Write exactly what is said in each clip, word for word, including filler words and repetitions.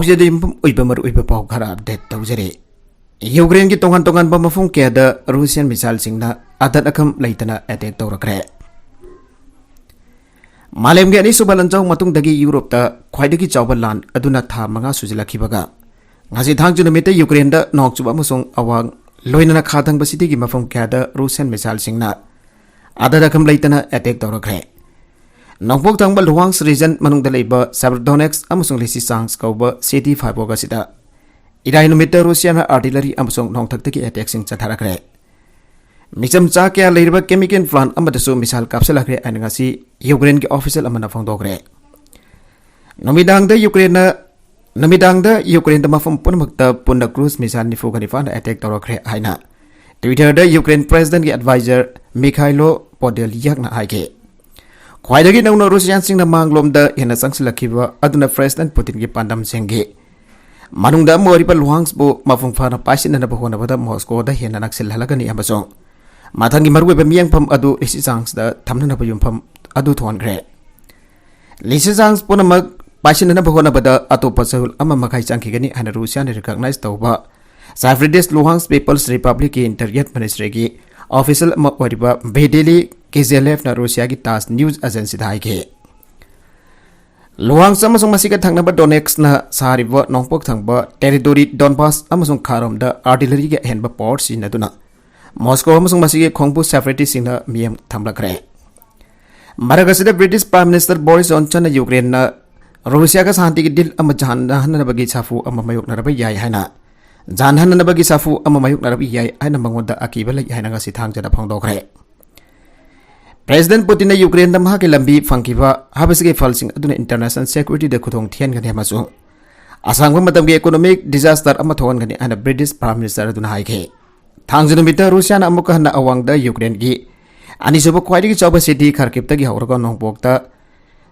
ꯍꯧꯖꯤꯛ ꯑꯗꯨ ꯌꯨꯝꯐꯝ ꯑꯣꯏꯕ ꯃꯔꯨꯑꯣꯏꯕ ꯄꯥꯎ ꯈꯔ ꯑꯞꯗꯦꯠ ꯇꯧꯖꯔꯤ꯫ ꯌꯨꯀ꯭ꯔꯦꯟꯒꯤ ꯇꯣꯉꯥꯟ ꯇꯣꯉꯥꯟꯕ ꯃꯐꯝ ꯀꯌꯥꯗ ꯔꯨꯁꯤꯌꯥꯟ ꯃꯤꯁꯥꯏꯜꯁꯤꯡꯅ ꯑꯗꯠ ꯑꯈꯝ ꯂꯩꯇꯅ ꯑꯦꯇꯦꯛ ꯇꯧꯔꯛꯈ꯭ꯔꯦ꯫ ꯃꯥꯂꯦꯝꯒꯤ ꯑꯅꯤꯁꯨꯕ ꯂꯥꯟꯖꯥꯎ ꯃꯇꯨꯡꯗꯒꯤ ꯌꯨꯔꯣꯞꯇ ꯈ꯭ꯋꯥꯏꯗꯒꯤ ꯆꯥꯎꯕ ꯂꯥꯟ ꯑꯗꯨꯅ ꯊꯥ ꯃꯉꯥ ꯁꯨꯖꯤꯜꯂꯛꯈꯤꯕꯒ, ꯉꯁꯤ ꯊꯥꯡꯖ ꯅꯨꯃꯤꯠꯇ ꯌꯨꯀ꯭ꯔꯦꯟꯗ ꯅꯣꯡ ꯆꯨꯕ ꯑꯃꯁꯨꯡ ꯑꯋꯥꯡ ꯂꯣꯏꯅꯅ ꯈꯥ ꯊꯪꯕ ꯁꯤꯇꯤꯒꯤ ꯃꯐꯝ ꯀꯌꯥꯗ ꯔꯨꯁꯤꯌꯥꯟ ꯃꯤꯁꯥꯏꯜꯁꯤꯡꯅ ꯑꯗꯠ ꯑꯈꯝ ꯂꯩꯇꯅ ꯑꯦꯇꯦꯛ ꯇꯧꯔꯛꯈ꯭ꯔꯦ꯫ ꯅꯣꯡꯄꯣꯛ ꯊꯪꯕ ꯂꯨꯍꯥꯟꯁ ꯔꯤꯖꯟ ꯃꯅꯨꯡꯗ ꯂꯩꯕ ꯁꯦꯕꯔꯗꯣꯅꯦꯛꯁ ꯑꯃꯁꯨꯡ ꯂꯤꯁꯤꯆꯥꯟꯁ ꯀꯧꯕ ꯁꯤꯇꯤ ꯐꯥꯏꯕꯣꯛ ꯑꯁꯤꯗ ꯏꯔꯥꯏ ꯅꯨꯃꯤꯠꯇ ꯔꯨꯁꯤꯌꯥꯅ ꯑꯥꯔꯇꯤꯂꯔꯤ ꯑꯃꯁꯨꯡ ꯅꯣꯡꯊꯛꯇꯒꯤ ꯑꯦꯇꯦꯛꯁꯤꯡ ꯆꯠꯊꯔꯛꯈ꯭ꯔꯦ꯫ ꯃꯤꯆꯝ ꯆꯥ ꯀꯌꯥ ꯂꯩꯔꯤꯕ ꯀꯦꯃꯤꯀꯦꯜ ꯄ꯭ꯂꯥꯟ ꯑꯃꯗꯁꯨ ꯃꯤꯁꯥꯏꯜ ꯀꯥꯞꯁꯤꯜꯂꯛꯈ꯭ꯔꯦ ꯍꯥꯏꯅ ꯉꯁꯤ ꯌꯨꯀ꯭ꯔꯦꯟꯒꯤ ꯑꯣꯐꯤꯁꯤꯌꯦꯜ ꯑꯃꯅ ꯐꯣꯡꯗꯣꯛꯈ꯭ꯔꯦ꯫ ꯅꯨꯃꯤꯗꯥꯡꯗ ꯌꯨꯀ꯭ꯔꯦꯟꯅ ꯅꯨꯃꯤꯗꯥꯡꯗ ꯌꯨꯀ꯭ꯔꯦꯟꯗ ꯃꯐꯝ ꯄꯨꯝꯅꯃꯛꯇ ꯄꯨꯟꯅ ꯀ꯭ꯔꯨꯖ ꯃꯤꯁꯥꯏꯜ ꯅꯤꯐꯨꯒ ꯅꯤꯄꯥꯟꯅ ꯑꯦꯇꯦꯛ ꯇꯧꯔꯛꯈ꯭ꯔꯦ ꯍꯥꯏꯅ ꯇ꯭ꯋꯤꯇꯔꯗ ꯌꯨꯀ꯭ꯔꯦꯟ ꯄ꯭ꯔꯦꯁꯤꯗꯦꯟꯒꯤ ꯑꯦꯗꯚꯥꯏꯖꯔ ꯃꯤꯈꯥꯏꯂꯣ ꯄꯣꯗꯦꯂꯤꯌꯥꯛꯅ ꯍꯥꯏꯈꯤ꯫ ꯈ꯭ꯋꯥꯏꯗꯒꯤ ꯅꯧꯅ ꯔꯨꯁꯤꯌꯥꯟꯁꯤꯡꯅ ꯃꯥꯡꯂꯣꯝꯗ ꯍꯦꯟꯅ ꯆꯪꯁꯤꯜꯂꯛꯈꯤꯕ ꯑꯗꯨꯅ ꯄ꯭ꯔꯦꯁꯤꯗꯦꯟ ꯄꯨꯇꯤꯟꯒꯤ ꯄꯥꯟꯗꯝꯁꯤꯡꯒꯤ ꯃꯅꯨꯡꯗ ꯑꯃ ꯑꯣꯏꯔꯤꯕ ꯂꯨꯍꯥꯟꯁꯄꯨ ꯃꯄꯨꯡ ꯐꯥꯅ ꯄꯥꯏꯁꯤꯟꯅꯅꯕ ꯍꯣꯠꯅꯕꯗ ꯃꯣꯁꯀꯣꯗ ꯍꯦꯟꯅ ꯅꯛꯁꯤꯜꯍꯜꯂꯒꯅꯤ ꯑꯃꯁꯨꯡ ꯃꯊꯪꯒꯤ ꯃꯔꯨꯑꯣꯏꯕ ꯃꯤꯠꯌꯦꯡꯐꯝ ꯑꯗꯨ ꯂꯤꯁꯤꯆꯥꯟꯁꯇ ꯊꯝꯅꯅꯕ ꯌꯨꯝꯐꯝ ꯑꯗꯨ ꯊꯣꯟꯈ꯭ꯔꯦ꯫ ꯂꯤꯁꯤꯆꯥꯟꯁ ꯄꯨꯝꯅꯃꯛ ꯄꯥꯏꯁꯤꯟꯅꯅꯕ ꯍꯣꯠꯅꯕꯗ ꯑꯇꯣꯞꯄ ꯆꯌꯣꯜ ꯑꯃ ꯃꯈꯥꯏ ꯆꯪꯈꯤꯒꯅꯤ ꯍꯥꯏꯅ ꯔꯨꯁꯤꯌꯥꯅ ꯔꯤꯀꯣꯒꯅꯥꯏꯖ ꯇꯧꯕ ꯁꯦꯄꯔꯦꯇꯤꯁ ꯂꯨꯍꯥꯟꯁ ꯄꯤꯄꯜꯁ ꯔꯤꯄꯕ꯭ꯂꯤꯛꯀꯤ ꯏꯟꯇꯤꯔꯤꯌꯔ ꯃꯤꯅꯤꯁꯇ꯭ꯔꯤꯒꯤ ꯑꯣꯐꯤꯁꯤꯌꯦꯜ ꯑꯃ ꯑꯣꯏꯔꯤꯕ ꯚꯤꯗꯦꯂꯤ ꯀꯤꯖꯦꯂꯦꯐꯅ ꯔꯨꯁꯤꯌꯥꯒꯤ ꯇꯥꯁ ꯅ꯭ꯌꯨꯁ ꯑꯦꯖꯦꯟꯁꯤꯗ ꯍꯥꯏꯈꯤ꯫ ꯂꯨꯍꯥꯟꯁ ꯑꯃꯁꯨꯡ ꯃꯁꯤꯒ ꯊꯪꯅꯕ ꯗꯣꯅꯦꯠꯁꯅ ꯁꯥꯔꯤꯕ ꯅꯣꯡꯄꯣꯛ ꯊꯪꯕ ꯇꯦꯔꯤꯇꯣꯔꯤ ꯗꯣꯟꯕꯥꯁ ꯑꯃꯁꯨꯡ ꯈꯥꯔꯣꯝꯗ ꯑꯥꯔꯇꯤꯂꯔꯤꯒꯤ ꯑꯍꯦꯟꯕ ꯄꯥꯋꯔ ꯁꯤꯖꯤꯟꯅꯗꯨꯅ ꯃꯣꯁꯀꯣ ꯑꯃꯁꯨꯡ ꯃꯁꯤꯒꯤ ꯈꯣꯡꯕꯨ ꯁꯦꯄꯔꯦꯇꯤꯁꯁꯤꯡꯅ ꯃꯤꯠꯌꯦꯡ ꯊꯝꯂꯛꯈ꯭ꯔꯦ꯫ ꯃꯔꯛ ꯑꯁꯤꯗ ꯕ꯭ꯔꯤꯇꯤꯁ ꯄ꯭ꯔꯥꯏꯝ ꯃꯤꯅꯤꯁꯇꯔ ꯕꯣꯔꯤꯁ ꯖꯣꯟꯁꯟꯅ ꯌꯨꯀ꯭ꯔꯦꯟꯅ ꯔꯨꯁꯤꯌꯥꯒ ꯁꯥꯟꯇꯤꯒꯤ ꯗꯤꯜ ꯑꯃ ꯌꯥꯍꯟꯅꯅꯕꯒꯤ ꯁꯥꯐꯨ ꯑꯃ ꯃꯥꯌꯣꯛꯅꯔꯕ ꯌꯥꯏ ꯍꯥꯏꯅ ꯌꯥꯍꯟꯅꯅꯕꯒꯤ ꯁꯥꯐꯨ ꯑꯃ ꯃꯥꯌꯣꯛꯅꯔꯕ ꯌꯥꯏ ꯍꯥꯏꯅ ꯃꯉꯣꯟꯗ ꯑꯀꯤꯕ ꯂꯩ ꯍꯥꯏꯅ ꯉꯁꯤ ꯊꯥꯡꯖꯗ ꯐꯣꯡꯗꯣꯛꯈ꯭ꯔꯦ꯫ ꯄ꯭ꯔꯦꯁꯤꯗꯦꯟ ꯄꯨꯇꯤꯟꯅ ꯌꯨꯀ꯭ꯔꯦꯟꯗ ꯃꯍꯥꯛꯀꯤ ꯂꯝꯕꯤ ꯐꯪꯈꯤꯕ ꯍꯥꯏꯕꯁꯤꯒꯤ ꯐꯜꯁꯤꯡ ꯑꯗꯨꯅ ꯏꯟꯇꯔꯅꯦꯁꯅꯦꯜ ꯁꯦꯀ꯭ꯌꯨꯔꯤꯇꯤꯗ ꯈꯨꯗꯣꯡ ꯊꯤꯍꯟꯒꯅꯤ ꯑꯃꯁꯨꯡ ꯑꯁꯥꯡꯕ ꯃꯇꯝꯒꯤ ꯏꯀꯣꯅꯣꯃꯤꯛ ꯗꯤꯖꯥꯁꯇꯔ ꯑꯃ ꯊꯣꯛꯍꯟꯒꯅꯤ ꯍꯥꯏꯅ ꯕ꯭ꯔꯤꯇꯤꯁ ꯄ꯭ꯔꯥꯏꯝ ꯃꯤꯅꯤꯁꯇꯔ ꯑꯗꯨꯅ ꯍꯥꯏꯈꯤ꯫ ꯊꯥꯡꯖ ꯅꯨꯃꯤꯠꯇ ꯔꯨꯁꯤꯌꯥꯅ ꯑꯃꯨꯛꯀ ꯍꯟꯅ ꯑꯋꯥꯡꯗ ꯌꯨꯀ꯭ꯔꯦꯟꯒꯤ ꯑꯅꯤꯁꯨꯕ ꯈ꯭ꯋꯥꯏꯗꯒꯤ ꯆꯥꯎꯕ ꯁꯤꯇꯤ ꯈꯥꯔꯀꯤꯞꯇꯒꯤ ꯍꯧꯔꯒ ꯅꯣꯡꯄꯣꯛꯇ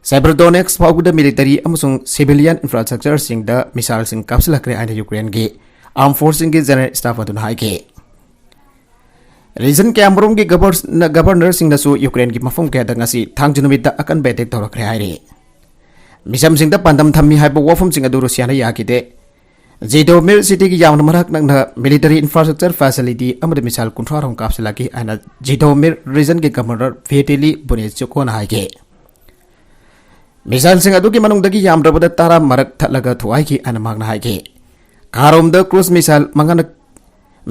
ꯁꯦꯕꯔꯗꯣꯅꯦꯛꯁ ꯐꯥꯎꯕꯗ ꯃꯤꯂꯤꯇꯔꯤ ꯑꯃꯁꯨꯡ ꯁꯤꯚꯤꯂꯤꯌꯟ ꯏꯟꯐ꯭ꯔꯥꯁ꯭ꯇ꯭ꯔꯛꯆꯔꯁꯤꯡꯗ ꯃꯤꯁꯥꯏꯜꯁꯤꯡ ꯀꯥꯞꯁꯤꯜꯂꯛꯈ꯭ꯔꯦ ꯍꯥꯏꯅ ꯌꯨꯀ꯭ꯔꯦꯟꯒꯤ ꯑꯥꯔꯝ ꯐꯣꯔꯁꯁꯤꯡꯒꯤ ꯖꯦꯅꯔꯦꯜ ꯁ꯭ꯇꯥꯐ ꯑꯗꯨꯅ ꯍꯥꯏꯈꯤ꯫ ꯔꯤꯖꯟ ꯀꯌꯥꯃꯔꯨꯝꯒꯤ ꯒꯕꯔ-, ꯒꯕꯔꯅꯔꯁꯤꯡꯅꯁꯨ ꯌꯨꯀ꯭ꯔꯦꯟꯒꯤ ꯃꯐꯝ ꯀꯌꯥꯗ ꯉꯁꯤ ꯊꯥꯡꯖ ꯅꯨꯃꯤꯠꯇ ꯑꯀꯟꯕ ꯑꯦꯇꯦꯛ ꯇꯧꯔꯛꯈ꯭ꯔꯦ ꯍꯥꯏꯔꯤ꯫ ꯃꯤꯆꯝꯁꯤꯡꯗ ꯄꯥꯟꯗꯝ ꯊꯝꯃꯤ ꯍꯥꯏꯕ ꯋꯥꯐꯝꯁꯤꯡ ꯑꯗꯨ ꯔꯨꯁꯤꯌꯥꯅ ꯌꯥꯈꯤꯗꯦ꯫ ꯖꯤꯇꯣꯃꯤꯔ ꯁꯤꯇꯤꯒꯤ ꯌꯥꯝꯅ ꯃꯅꯥꯛ ꯅꯛꯅ military infrastructure facility ꯑꯃꯗ missile ꯀꯨꯟꯊ꯭ꯔꯥ ꯔꯣꯝ ꯀꯥꯞꯁꯤꯜꯂꯛꯈꯤ ꯍꯥꯏꯅ ꯖꯤꯇꯣꯃꯤꯔ region ꯒꯤ governor Vitali Bunechukona ꯍꯥꯏꯈꯤ꯫ Missile ꯁꯤꯡ ꯑꯗꯨꯒꯤ ꯃꯅꯨꯡꯗꯒꯤ ꯌꯥꯝꯗ꯭ꯔꯕꯗ ꯇꯔꯥ ꯃꯔꯛ ꯊꯠꯂꯒ ꯊꯨꯒꯥꯏꯈꯤ ꯍꯥꯏꯅ ꯃꯍꯥꯛꯅ ꯍꯥꯏꯈꯤ꯫ ꯀꯥꯔꯣꯝꯗ cruise missile ꯃꯉꯥꯅ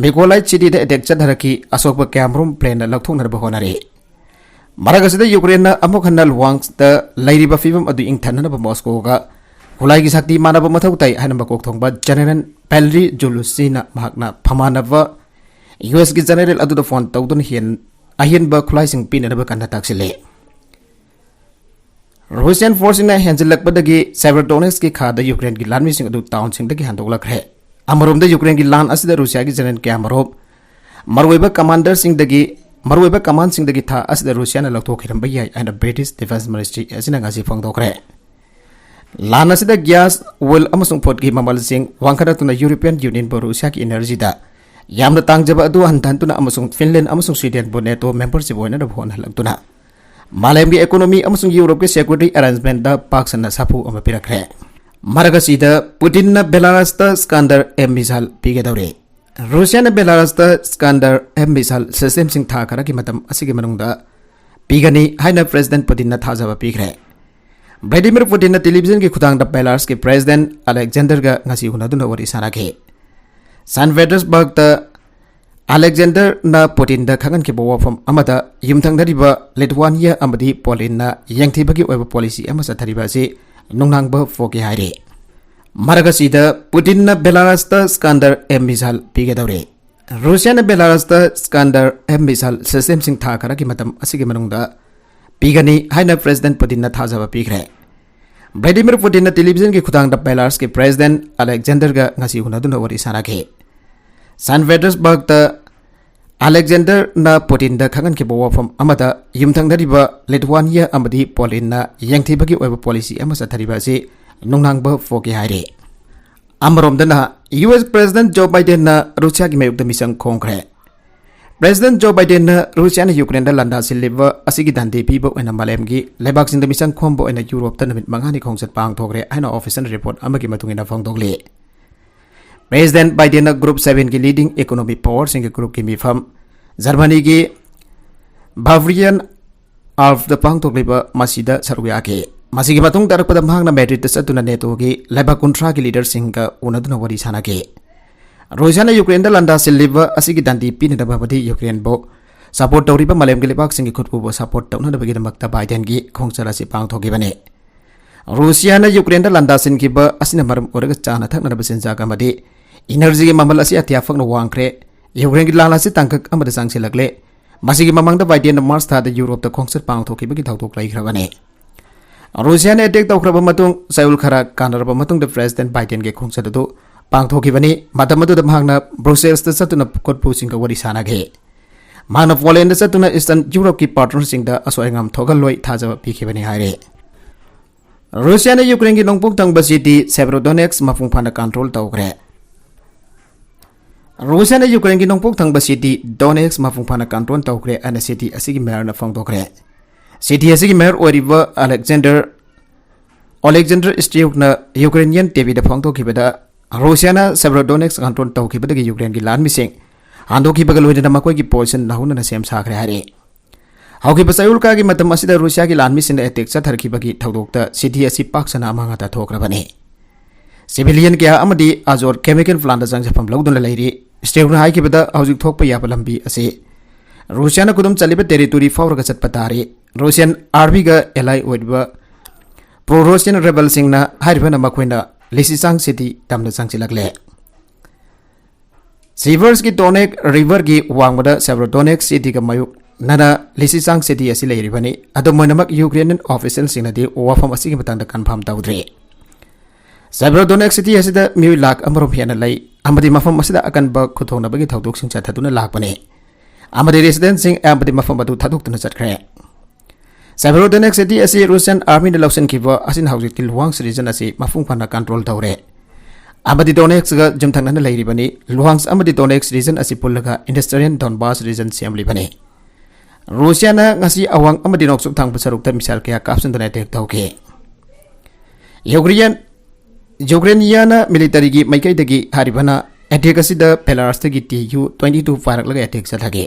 Mykolaiv city ꯗ attack ꯆꯠꯊꯔꯛꯈꯤ꯫ ꯑꯁꯣꯛꯄ ꯀꯌꯥꯃꯔꯨꯝ plane ꯅ ꯂꯧꯊꯣꯛꯅꯅꯕ ꯍꯣꯠꯅꯔꯤ꯫ ꯃꯔꯛ ꯑꯁꯤꯗ ꯌꯨꯀ꯭ꯔꯦꯟꯅ ꯑꯃꯨꯛ ꯍꯟꯅ ꯂꯨꯍꯥꯟꯁ꯭ꯛꯇ ꯂꯩꯔꯤꯕ ꯐꯤꯕꯝ ꯑꯗꯨ ꯏꯪꯊꯅꯅꯕ ꯃꯣꯁꯀꯣꯒ ꯈꯨꯠꯂꯥꯏꯒꯤ ꯁꯛꯇꯤ ꯃꯥꯟꯅꯕ ꯃꯊꯧ ꯇꯥꯏ ꯍꯥꯏꯅ ꯃꯀꯣꯛ ꯊꯣꯡꯕ General Valery Zaluzhnyi ꯅ ꯃꯍꯥꯛꯅ ꯐꯝꯃꯥꯟꯅꯕ U S ꯀꯤ general ꯑꯗꯨꯗ phone ꯇꯧꯗꯨꯅ ꯍꯦꯟ-, ꯑꯍꯦꯟꯕ ꯈꯨꯠꯂꯥꯏꯁꯤꯡ ꯄꯤꯅꯅꯕ ꯀꯟꯅ ꯇꯥꯛꯁꯤꯜꯂꯤ꯫ Russian force ꯁꯤꯡꯅ ꯍꯦꯟꯖꯤꯜꯂꯛꯄꯗꯒꯤ Severodonetsk ꯀꯤ ꯈꯥꯗ ꯌꯨꯀ꯭ꯔꯦꯟꯒꯤ ꯂꯥꯟꯃꯤꯁꯤꯡ ꯑꯗꯨ town ꯁꯤꯡꯗꯒꯤ ꯍꯟꯗꯣꯛꯂꯛꯈ꯭ꯔꯦ꯫ ꯑꯃꯔꯣꯝꯗ ꯌꯨꯀ꯭ꯔꯦꯟꯒꯤ ꯂꯥꯟ ꯑꯁꯤꯗ ꯔꯨꯁꯤꯌꯥꯒꯤ general ꯀꯌꯥꯃꯔꯨꯝ ꯃꯔꯨꯑꯣꯏꯕ commander ꯁꯤꯡꯗꯒꯤ, ꯃꯔꯨꯑꯣꯏꯕ command ꯁꯤꯡꯗꯒꯤ ꯊꯥ ꯑꯁꯤꯗ ꯔꯨꯁꯤꯌꯥꯅ ꯂꯧꯊꯣꯛꯈꯤꯔꯝꯕ ꯌꯥꯏ ꯍꯥꯏꯅ British Defence Ministry ꯑꯁꯤꯅ ꯉꯁꯤ ꯐꯣꯡꯗꯣꯛꯈ꯭ꯔꯦ꯫ ꯂꯥꯟ ꯑꯁꯤꯗ gas, oil ꯑꯃꯁꯨꯡ food ꯀꯤ ꯃꯃꯜꯁꯤꯡ ꯋꯥꯡꯈꯠꯂꯛꯇꯨꯅ European Union ꯕꯨ ꯔꯨꯁꯤꯌꯥꯒꯤ energy ꯗ ꯌꯥꯝꯅ ꯇꯥꯡꯖꯕ ꯑꯗꯨ ꯍꯟꯊꯍꯟꯗꯨꯅ ꯑꯃꯁꯨꯡ Finland ꯑꯃꯁꯨꯡ Sweden ꯕꯨ NATO membership ꯑꯣꯏꯅꯅꯕ ꯍꯣꯠꯅꯍꯜꯂꯛꯇꯨꯅ ꯃꯥꯂꯦꯝꯒꯤ economy ꯑꯃꯁꯨꯡ ꯌꯨꯔꯣꯞꯀꯤ security arrangement ꯗ ꯄꯥꯛ ꯁꯟꯅ ꯁꯥꯐꯨ ꯑꯃ ꯄꯤꯔꯛꯈ꯭ꯔꯦ꯫ ꯃꯔꯛ ꯑꯁꯤꯗ ꯄꯨꯇꯤꯟꯅ ꯕꯦꯂꯥꯔꯁꯇ Iskander M missile ꯄꯤꯒꯗꯧꯔꯦ꯫ ꯔꯨꯁꯤꯌꯥꯅ ꯕꯦꯂꯥꯔꯁꯇ Iskander M missile system ꯁꯤꯡ ꯊꯥ ꯈꯔꯒꯤ ꯃꯇꯝ ꯑꯁꯤꯒꯤ ꯃꯅꯨꯡꯗ ꯄꯤꯒꯅꯤ ꯍꯥꯏꯅ President ꯄꯨꯇꯤꯟꯅ ꯊꯥꯖꯕ ꯄꯤꯈ꯭ꯔꯦ꯫ Vladimir ꯄꯨꯇꯤꯟꯅ television ꯒꯤ ꯈꯨꯊꯥꯡꯗ ꯕꯦꯂꯥꯔꯁꯀꯤ President Alexander ꯒ ꯉꯁꯤ ꯎꯅꯗꯨꯅ ꯋꯥꯔꯤ ꯁꯥꯅꯈꯤ꯫ Saint Petersburg ꯇ Alexander ꯅ ꯄꯨꯇꯤꯟꯗ ꯈꯪꯍꯟꯈꯤꯕ ꯋꯥꯐꯝ ꯑꯃꯗ, ꯌꯨꯝꯊꯪꯅꯔꯤꯕ Lithuania ꯑꯃꯗꯤ Poland ꯅ ꯌꯦꯡꯊꯤꯕꯒꯤ ꯑꯣꯏꯕ policy ꯑꯃ ꯆꯠꯊꯔꯤꯕ ꯑꯁꯤ ꯅꯨꯡꯅꯥꯡꯕ ꯄꯣꯛꯏ ꯍꯥꯏꯔꯤ꯫ ꯃꯔꯛ ꯑꯁꯤꯗ ꯄꯨꯇꯤꯟꯅ ꯕꯦꯂꯥꯔꯁꯇ Iskander M missile ꯄꯤꯒꯗꯧꯔꯦ꯫ ꯔꯨꯁꯤꯌꯥꯅ ꯕꯦꯂꯥꯔꯁꯇ Iskander M missile system ꯁꯤꯡ ꯊꯥ ꯈꯔꯒꯤ ꯃꯇꯝ ꯑꯁꯤꯒꯤ ꯃꯅꯨꯡꯗ ꯄꯤꯒꯅꯤ ꯍꯥꯏꯅ President ꯄꯨꯇꯤꯟꯅ ꯊꯥꯖꯕ ꯄꯤꯈ꯭ꯔꯦ꯫ Vladimir ꯄꯨꯇꯤꯟꯅ television ꯒꯤ ꯈꯨꯊꯥꯡꯗ ꯕꯦꯂꯥꯔꯁꯀꯤ President Alexander ꯒ ꯉꯁꯤ ꯎꯅꯗꯨꯅ ꯋꯥꯔꯤ ꯁꯥꯅꯈꯤ꯫ Saint Petersburg ꯇ Alexander ꯅ ꯄꯨꯇꯤꯟꯗ ꯈꯪꯍꯟꯈꯤꯕ ꯋꯥꯐꯝ ꯑꯃꯗ, ꯌꯨꯝꯊꯪꯅꯔꯤꯕ Lithuania ꯑꯃꯗꯤ Poland ꯅ ꯌꯦꯡꯊꯤꯕꯒꯤ ꯑꯣꯏꯕ policy ꯑꯃ ꯆꯠꯊꯔꯤꯕ ꯑꯁꯤ ꯅꯨꯡꯅꯥꯡꯕ ꯄꯣꯛꯏ ꯍꯥꯏꯔꯤ꯫ ꯑꯃꯔꯣꯝꯗꯅ, U S President Joe Biden ꯅ ꯔꯨꯁꯤꯌꯥꯒꯤ ꯃꯥꯌꯣꯛꯇ ꯃꯤꯆꯪ ꯈꯣꯝꯈ꯭ꯔꯦ꯫ ꯄ꯭ꯔꯦꯁꯤꯗꯦꯟꯠ ꯖꯣ ꯕꯥꯏꯗꯦꯟꯅ ꯔꯨꯁꯤꯌꯥꯅ ꯌꯨꯀ꯭ꯔꯦꯟꯗ ꯂꯥꯟꯗꯥ ꯁꯤꯜꯂꯤꯕ ꯑꯁꯤꯒꯤ ꯗꯟꯗꯤ ꯄꯤꯕ ꯑꯣꯏꯅ ꯃꯥꯂꯦꯝꯒꯤ ꯂꯩꯕꯥꯛꯁꯤꯡꯗ ꯃꯤꯆꯪ ꯈꯣꯝꯕ ꯑꯣꯏꯅ ꯌꯨꯔꯣꯞꯇ ꯅꯨꯃꯤꯠ ꯃꯉꯥꯅꯤ ꯈꯣꯡꯆꯠ ꯄꯥꯡꯊꯣꯛꯈ꯭ꯔꯦ ꯍꯥꯏꯅ ꯑꯣꯐꯤꯁꯤꯌꯦꯜ ꯔꯤꯄꯣꯔꯠ ꯑꯃꯒꯤ ꯃꯇꯨꯡ ꯏꯟꯅ ꯐꯣꯡꯗꯣꯛꯂꯤ꯫ ꯄ꯭ꯔꯦꯁꯤꯗꯦꯟꯠ ꯕꯥꯏꯗꯦꯟꯅ ꯒ꯭ꯔꯨꯞ ꯁꯚꯦꯟꯒꯤ ꯂꯤꯗꯤꯡ ꯏꯀꯣꯅꯣꯃꯤꯛ ꯄꯥꯋꯔꯁꯤꯡꯒꯤ ꯒ꯭ꯔꯨꯞꯀꯤ ꯃꯤꯐꯝ ꯖꯔꯃꯅꯤꯒꯤ ꯕꯥꯚꯔꯤꯌꯟ ꯑꯥꯜꯐꯇ ꯄꯥꯡꯊꯣꯛꯂꯤꯕ ꯃꯁꯤꯗ ꯁꯔꯨꯛ ꯌꯥꯈꯤ꯫ ꯃꯁꯤꯒꯤ ꯃꯇꯨꯡ ꯇꯥꯔꯛꯄꯗ ꯃꯍꯥꯛꯅ ꯃꯦꯗ꯭ꯔꯤꯗꯇ ꯆꯠꯇꯨꯅ ꯅꯦꯇꯣꯒꯤ ꯂꯩꯕꯥꯛ ꯀꯨꯟꯊ꯭ꯔꯥꯒꯤ ꯂꯤꯗꯔꯁꯤꯡꯒ ꯎꯅꯗꯨꯅ ꯋꯥꯔꯤ ꯁꯥꯟꯅꯈꯤ꯫ ꯔꯨꯁꯤꯌꯥꯅ ꯌꯨꯀ꯭ꯔꯦꯟꯗ ꯂꯥꯟꯗꯥ ꯁꯤꯜꯂꯤꯕ ꯑꯁꯤꯒꯤ ꯗꯟꯗꯤ ꯄꯤꯅꯅꯕ ꯑꯃꯗꯤ ꯌꯨꯀ꯭ꯔꯦꯟꯕꯨ ꯁꯄꯣꯔꯠ ꯇꯧꯔꯤꯕ ꯃꯥꯂꯦꯝꯒꯤ ꯂꯩꯕꯥꯛꯁꯤꯡꯒꯤ ꯈꯨꯠꯄꯨꯕ ꯁꯄꯣꯔꯠ ꯇꯧꯅꯅꯕꯒꯤꯗꯃꯛꯇ ꯕꯥꯏꯗꯦꯟꯒꯤ ꯈꯣꯡꯆꯠ ꯑꯁꯤ ꯄꯥꯡꯊꯣꯛꯈꯤꯕꯅꯤ꯫ ꯔꯨꯁꯤꯌꯥꯅ ꯌꯨꯀ꯭ꯔꯦꯟꯗ ꯂꯥꯟꯗꯥ ꯁꯤꯟꯈꯤꯕ ꯑꯁꯤꯅ ꯃꯔꯝ ꯑꯣꯏꯔꯒ ꯆꯥꯅ ꯊꯛꯅꯅꯕ ꯆꯤꯟꯖꯥꯛ ꯑꯃꯗꯤ ꯏꯅꯔꯖꯤꯒꯤ ꯃꯃꯜ ꯑꯁꯤ ꯑꯇꯤꯌꯥ ꯐꯛꯅ ꯋꯥꯡꯈ꯭ꯔꯦ꯫ ꯌꯨꯀ꯭ꯔꯦꯟꯒꯤ ꯂꯥꯟ ꯑꯁꯤ ꯇꯥꯡꯀꯛ ꯑꯃꯗ ꯆꯪꯁꯤꯜꯂꯛꯂꯦ꯫ ꯃꯁꯤꯒꯤ ꯃꯃꯥꯡꯗ ꯕꯥꯏꯗꯦꯟꯅ ꯃꯥꯔꯆ ꯊꯥꯗ ꯌꯨꯔꯣꯞꯇ ꯈꯣꯡꯆꯠ ꯄꯥꯡꯊꯣꯛꯈꯤꯕꯒꯤ ꯊꯧꯗꯣꯛ ꯂꯩꯈ꯭ꯔꯕꯅꯤ꯫ ꯔꯨꯁꯤꯌꯥꯅ ꯑꯦꯇꯦꯛ ꯇꯧꯈ꯭ꯔꯕ ꯃꯇꯨꯡ ꯆꯌꯣꯜ ꯈꯔ ꯀꯥꯟꯅꯔꯕ ꯃꯇꯨꯡꯗ ꯄ꯭ꯔꯦꯁꯤꯗꯦꯟꯠ ꯕꯥꯏꯗꯦꯟꯒꯤ ꯈꯣꯡꯆꯠ ꯑꯗꯨ ꯄꯥꯡꯊꯣꯛꯈꯤꯕꯅꯤ꯫ ꯃꯇꯝ ꯑꯗꯨꯗ ꯃꯍꯥꯛꯅ ꯕ꯭ꯔꯨꯁꯦꯜꯁꯇ ꯆꯠꯇꯨꯅ ꯈꯨꯠꯄꯨꯁꯤꯡꯒ ꯋꯥꯔꯤ ꯁꯥꯟꯅꯈꯤ꯫ ꯃꯍꯥꯛꯅ ꯄꯣꯂꯦꯟꯗ ꯆꯠꯇꯨꯅ ꯏꯁꯇꯔꯟ ꯌꯨꯔꯣꯞꯀꯤ ꯄꯥꯔꯠꯅꯔꯁꯤꯡꯗ ꯑꯁꯣꯏ ꯑꯉꯥꯝ ꯊꯣꯛꯍꯜꯂꯣꯏ ꯊꯥꯖꯕ ꯄꯤꯈꯤꯕꯅꯤ ꯍꯥꯏꯔꯤ꯫ ꯔꯨꯁꯤꯌꯥꯅ ꯌꯨꯀ꯭ꯔꯦꯟꯒꯤ ꯅꯣꯡꯄꯣꯛ ꯊꯪꯕ ꯁꯤꯇꯤ ꯁꯦꯕ꯭ꯔꯣꯗꯣꯅꯦꯛꯁ ꯃꯄꯨꯡ ꯐꯥꯅ ꯀꯟꯇ꯭ꯔꯣꯜ ꯇꯧꯈ꯭ꯔꯦ꯫ ꯔꯨꯁꯤꯌꯥꯅ ꯌꯨꯀ꯭ꯔꯦꯟꯒꯤ ꯅꯣꯡꯄꯣꯛ ꯊꯪꯕ ꯁꯤꯇꯤ ꯗꯣꯅꯦꯛꯁ ꯃꯄꯨꯡ ꯐꯥꯅ ꯀꯟꯇ꯭ꯔꯣꯜ ꯇꯧꯈ꯭ꯔꯦ ꯍꯥꯏꯅ ꯁꯤꯇꯤ ꯑꯁꯤꯒꯤ ꯃꯦꯌꯔꯅ ꯐꯣꯡꯗꯣꯛꯈ꯭ꯔꯦ꯫ ꯁꯤꯇꯤ ꯑꯁꯤꯒꯤ ꯃꯦꯌꯔ ꯑꯣꯏꯔꯤꯕ ꯑꯂꯦꯛꯖꯦꯟꯗꯔ ꯑꯂꯦꯛꯖꯦꯟꯗꯔ ꯁ꯭ꯇꯤꯌꯨꯛꯅ ꯌꯨꯀ꯭ꯔꯦꯅꯤꯌꯟ ꯇꯤꯚꯤꯗ ꯐꯣꯡꯗꯣꯛꯈꯤꯕꯗ, ꯔꯨꯁꯤꯌꯥꯅ ꯁꯦꯕ꯭ꯔꯣꯗꯣꯅꯦꯛꯁ ꯀꯟꯇ꯭ꯔꯣꯜ ꯇꯧꯈꯤꯕꯗꯒꯤ ꯌꯨꯀ꯭ꯔꯦꯟꯒꯤ ꯂꯥꯟꯃꯤꯁꯤꯡ ꯍꯟꯗꯣꯛꯈꯤꯕꯒ ꯂꯣꯏꯅꯅ ꯃꯈꯣꯏꯒꯤ ꯄꯣꯖꯤꯁꯟ ꯅꯧꯍꯧꯅꯅ ꯁꯦꯝ ꯁꯥꯈ꯭ꯔꯦ ꯍꯥꯏꯔꯤ꯫ ꯍꯧꯈꯤꯕ ꯆꯌꯣꯜꯀꯥꯒꯤ ꯃꯇꯝ ꯑꯁꯤꯗ ꯔꯨꯁꯤꯌꯥꯒꯤ ꯂꯥꯟꯃꯤꯁꯤꯡꯅ ꯑꯦꯇꯦꯛ ꯆꯠꯊꯔꯛꯈꯤꯕꯒꯤ ꯊꯧꯗꯣꯛꯇ ꯁꯤꯇꯤ ꯑꯁꯤ ꯄꯥꯛ ꯁꯟꯅ ꯑꯃꯥꯡ ꯑꯇꯥ ꯊꯣꯛꯈ꯭ꯔꯕꯅꯤ꯫ ꯁꯤꯚꯤꯂꯤꯌꯟ ꯀꯌꯥ ꯑꯃꯗꯤ ꯑꯖꯣꯔ ꯀꯦꯃꯤꯀꯦꯜ ꯄ꯭ꯂꯥꯟꯗ ꯆꯪꯖꯐꯝ ꯂꯧꯗꯨꯅ ꯂꯩꯔꯤ꯫ ꯁ꯭ꯇꯤꯌꯨꯛꯅ ꯍꯥꯏꯈꯤꯕꯗ, ꯍꯧꯖꯤꯛ ꯊꯣꯛꯄ ꯌꯥꯕ ꯂꯝꯕꯤ ꯑꯁꯤ ꯔꯨꯁꯤꯌꯥꯅ ꯈꯨꯗꯨꯝ ꯆꯜꯂꯤꯕ ꯇꯦꯔꯤꯇꯣꯔꯤ ꯐꯥꯎꯔꯒ ꯆꯠꯄ ꯇꯥꯔꯤ꯫ ꯔꯨꯁꯤꯌꯟ ꯑꯥꯔꯃꯤꯒ ꯑꯦꯂꯥꯏ ꯑꯣꯏꯔꯤꯕ ꯄ꯭ꯔꯣ ꯔꯨꯁꯤꯌꯟ ꯔꯦꯕꯦꯜꯁꯤꯡꯅ ꯍꯥꯏꯔꯤꯕꯅ ꯃꯈꯣꯏꯅ ꯂꯤꯁꯤꯆꯥꯡ ꯁꯤꯇꯤ ꯇꯝꯅ ꯆꯪꯁꯤꯜꯂꯛꯂꯦ꯫ ꯁꯤꯚꯔꯁꯀꯤ ꯗꯣꯅꯦꯛ ꯔꯤꯚꯔꯒꯤ ꯋꯥꯡꯃꯗ ꯁꯦꯕ꯭ꯔꯣꯗꯣꯅꯦꯛ ꯁꯤꯇꯤꯒ ꯃꯥꯌꯣꯛꯅꯅ ꯂꯤꯁꯤꯆꯥꯡ ꯁꯤꯇꯤ ꯑꯁꯤ ꯂꯩꯔꯤꯕꯅꯤ꯫ ꯑꯗꯨꯝ ꯑꯣꯏꯅꯃꯛ, ꯌꯨꯀ꯭ꯔꯦꯅꯤꯌꯟ ꯑꯣꯐꯤꯁꯤꯌꯦꯜꯁꯤꯡꯅꯗꯤ ꯋꯥꯐꯝ ꯑꯁꯤꯒꯤ ꯃꯇꯥꯡꯗ ꯀꯟꯐꯥꯔꯝ ꯇꯧꯗ꯭ꯔꯤ꯫ ꯁꯦꯕ꯭ꯔꯣꯗꯣꯅꯦꯛ ꯁꯤꯇꯤ ꯑꯁꯤꯗ ꯃꯤꯑꯣꯏ ꯂꯥꯈ ꯑꯃꯔꯣꯝ ꯍꯦꯟꯅ ꯂꯩ ꯑꯃꯗꯤ ꯃꯐꯝ ꯑꯁꯤꯗ ꯑꯀꯟꯕ ꯈꯨꯗꯣꯡꯅꯕꯒꯤ ꯊꯧꯗꯣꯛꯁꯤꯡ ꯆꯠꯊꯗꯨꯅ ꯂꯥꯛꯄꯅꯤ, ꯑꯃꯗꯤ ꯔꯦꯁꯤꯗꯦꯟꯠꯁꯤꯡ ꯑꯌꯥꯝꯕꯗꯤ ꯃꯐꯝ ꯑꯗꯨ ꯊꯥꯗꯣꯛꯇꯨꯅ ꯆꯠꯈ꯭ꯔꯦ꯫ ꯁꯦꯕ꯭ꯔꯣꯗꯣꯅꯦꯛ ꯁꯤꯇꯤ ꯑꯁꯤ ꯔꯨꯁꯤꯌꯟ ꯑꯥꯔꯃꯤꯅ ꯂꯧꯁꯤꯟꯈꯤꯕ ꯑꯁꯤꯅ ꯍꯧꯖꯤꯛꯇꯤ ꯂꯨꯋꯥꯡꯁ ꯔꯤꯖꯟ ꯑꯁꯤ ꯃꯄꯨꯡ ꯐꯥꯅ ꯀꯟꯇ꯭ꯔꯣꯜ ꯇꯧꯔꯦ꯫ ꯑꯃꯗꯤ ꯗꯣꯅꯦꯠꯁꯀ ꯌꯨꯝꯊꯪꯅꯅ ꯂꯩꯔꯤꯕꯅꯤ꯫ ꯂꯨꯍꯥꯟꯁ ꯑꯃꯗꯤ ꯗꯣꯅꯦꯠꯁ ꯔꯤꯖꯟ ꯑꯁꯤ ꯄꯨꯜꯂꯒ ꯏꯟꯗꯁꯇ꯭ꯔꯤꯌꯦꯜ ꯗꯣꯟꯕꯥꯁ ꯔꯤꯖꯟ ꯁꯦꯝꯂꯤꯕꯅꯤ꯫ ꯔꯨꯁꯤꯌꯥꯅ ꯉꯁꯤ ꯑꯋꯥꯡ ꯑꯃꯗꯤ ꯅꯣꯡꯆꯨꯞ ꯊꯪꯕ ꯁꯔꯨꯛꯇ ꯃꯤꯁꯥꯏꯜ ꯀꯌꯥ ꯀꯥꯞꯁꯤꯟꯗꯨꯅ ꯑꯦꯇꯦꯛ ꯇꯧꯈꯤ꯫ ꯌꯨꯀ꯭ꯔꯦꯟ, ꯌꯨꯀ꯭ꯔꯦꯅꯤꯌꯥꯅ ꯃꯤꯂꯤꯇꯔꯤꯒꯤ ꯃꯥꯏꯀꯩꯗꯒꯤ ꯍꯥꯏꯔꯤꯕꯅ ꯑꯦꯇꯦꯛ ꯑꯁꯤꯗ ꯕꯦꯂꯥꯔꯁꯇꯒꯤ ꯇꯤ ꯌꯨ ꯇ꯭ꯋꯦꯟꯇꯤ ꯇꯨ ꯄꯥꯏꯔꯛꯂꯒ ꯑꯦꯇꯦꯛ ꯆꯠꯊꯈꯤ꯫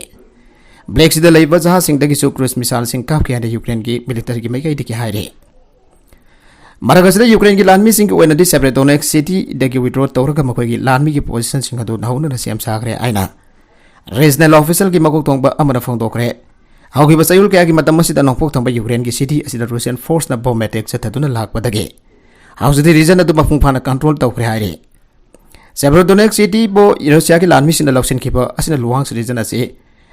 ꯕ꯭ꯂꯦꯛ ꯁꯤꯗ ꯂꯩꯕ ꯖꯍꯥꯖꯁꯤꯡꯗꯒꯤꯁꯨ ꯀ꯭ꯔꯨꯏꯖ ꯃꯤꯁꯥꯏꯜꯁꯤꯡ ꯀꯥꯞꯈꯤ ꯍꯥꯏꯅ ꯌꯨꯀ꯭ꯔꯦꯟꯒꯤ ꯃꯤꯂꯤꯇꯔꯤꯒꯤ ꯃꯥꯏꯀꯩꯗꯒꯤ ꯍꯥꯏꯔꯤ꯫ ꯃꯔꯛ ꯑꯁꯤꯗ ꯌꯨꯀ꯭ꯔꯦꯟꯒꯤ ꯂꯥꯟꯃꯤꯁꯤꯡꯒꯤ ꯑꯣꯏꯅꯗꯤ ꯁꯦꯕ꯭ꯔꯦꯗꯣꯅꯦꯛꯁ ꯁꯤꯇꯤꯗꯒꯤ ꯋꯤꯗ꯭ꯔꯣ ꯇꯧꯔꯒ ꯃꯈꯣꯏꯒꯤ ꯂꯥꯟꯃꯤꯒꯤ ꯄꯣꯖꯤꯁꯟꯁꯤꯡ ꯑꯗꯨ ꯅꯧꯍꯧꯅꯅ ꯁꯦꯝ ꯁꯥꯈ꯭ꯔꯦ ꯍꯥꯏꯅ ꯔꯤꯖꯅꯦꯜ ꯑꯣꯐꯤꯁꯤꯌꯦꯜꯒꯤ ꯃꯀꯣꯛ ꯊꯣꯡꯕ ꯑꯃꯅ ꯐꯣꯡꯗꯣꯛꯈ꯭ꯔꯦ꯫ ꯍꯧꯈꯤꯕ ꯆꯌꯣꯜ ꯀꯌꯥꯒꯤ ꯃꯇꯝ ꯑꯁꯤꯗ ꯅꯣꯡꯄꯣꯛ ꯊꯪꯕ ꯌꯨꯀ꯭ꯔꯦꯟꯒꯤ ꯁꯤꯇꯤ ꯑꯁꯤꯗ ꯔꯨꯁꯤꯌꯟ ꯐꯣꯔꯁꯅ ꯕꯣꯝ ꯑꯦꯇꯦꯛ ꯆꯠꯊꯗꯨꯅ ꯂꯥꯛꯄꯗꯒꯤ ꯍꯧꯖꯤꯛꯇꯤ ꯔꯤꯖꯟ ꯑꯗꯨ ꯃꯄꯨꯡ ꯐꯥꯅ ꯀꯟꯇ꯭ꯔꯣꯜ ꯇꯧꯈ꯭ꯔꯦ ꯍꯥꯏꯔꯤ꯫ ꯁꯦꯕ꯭ꯔꯣꯗꯣꯅꯦꯠꯁ ꯁꯤꯇꯤꯕꯨ ꯔꯨꯁꯤꯌꯥꯒꯤ ꯂꯥꯟꯃꯤꯁꯤꯡꯅ ꯂꯧꯁꯤꯟꯈꯤꯕ ꯑꯁꯤꯅ ꯂꯨꯍꯥꯟꯁ ꯔꯤꯖꯟ ꯑꯁꯤ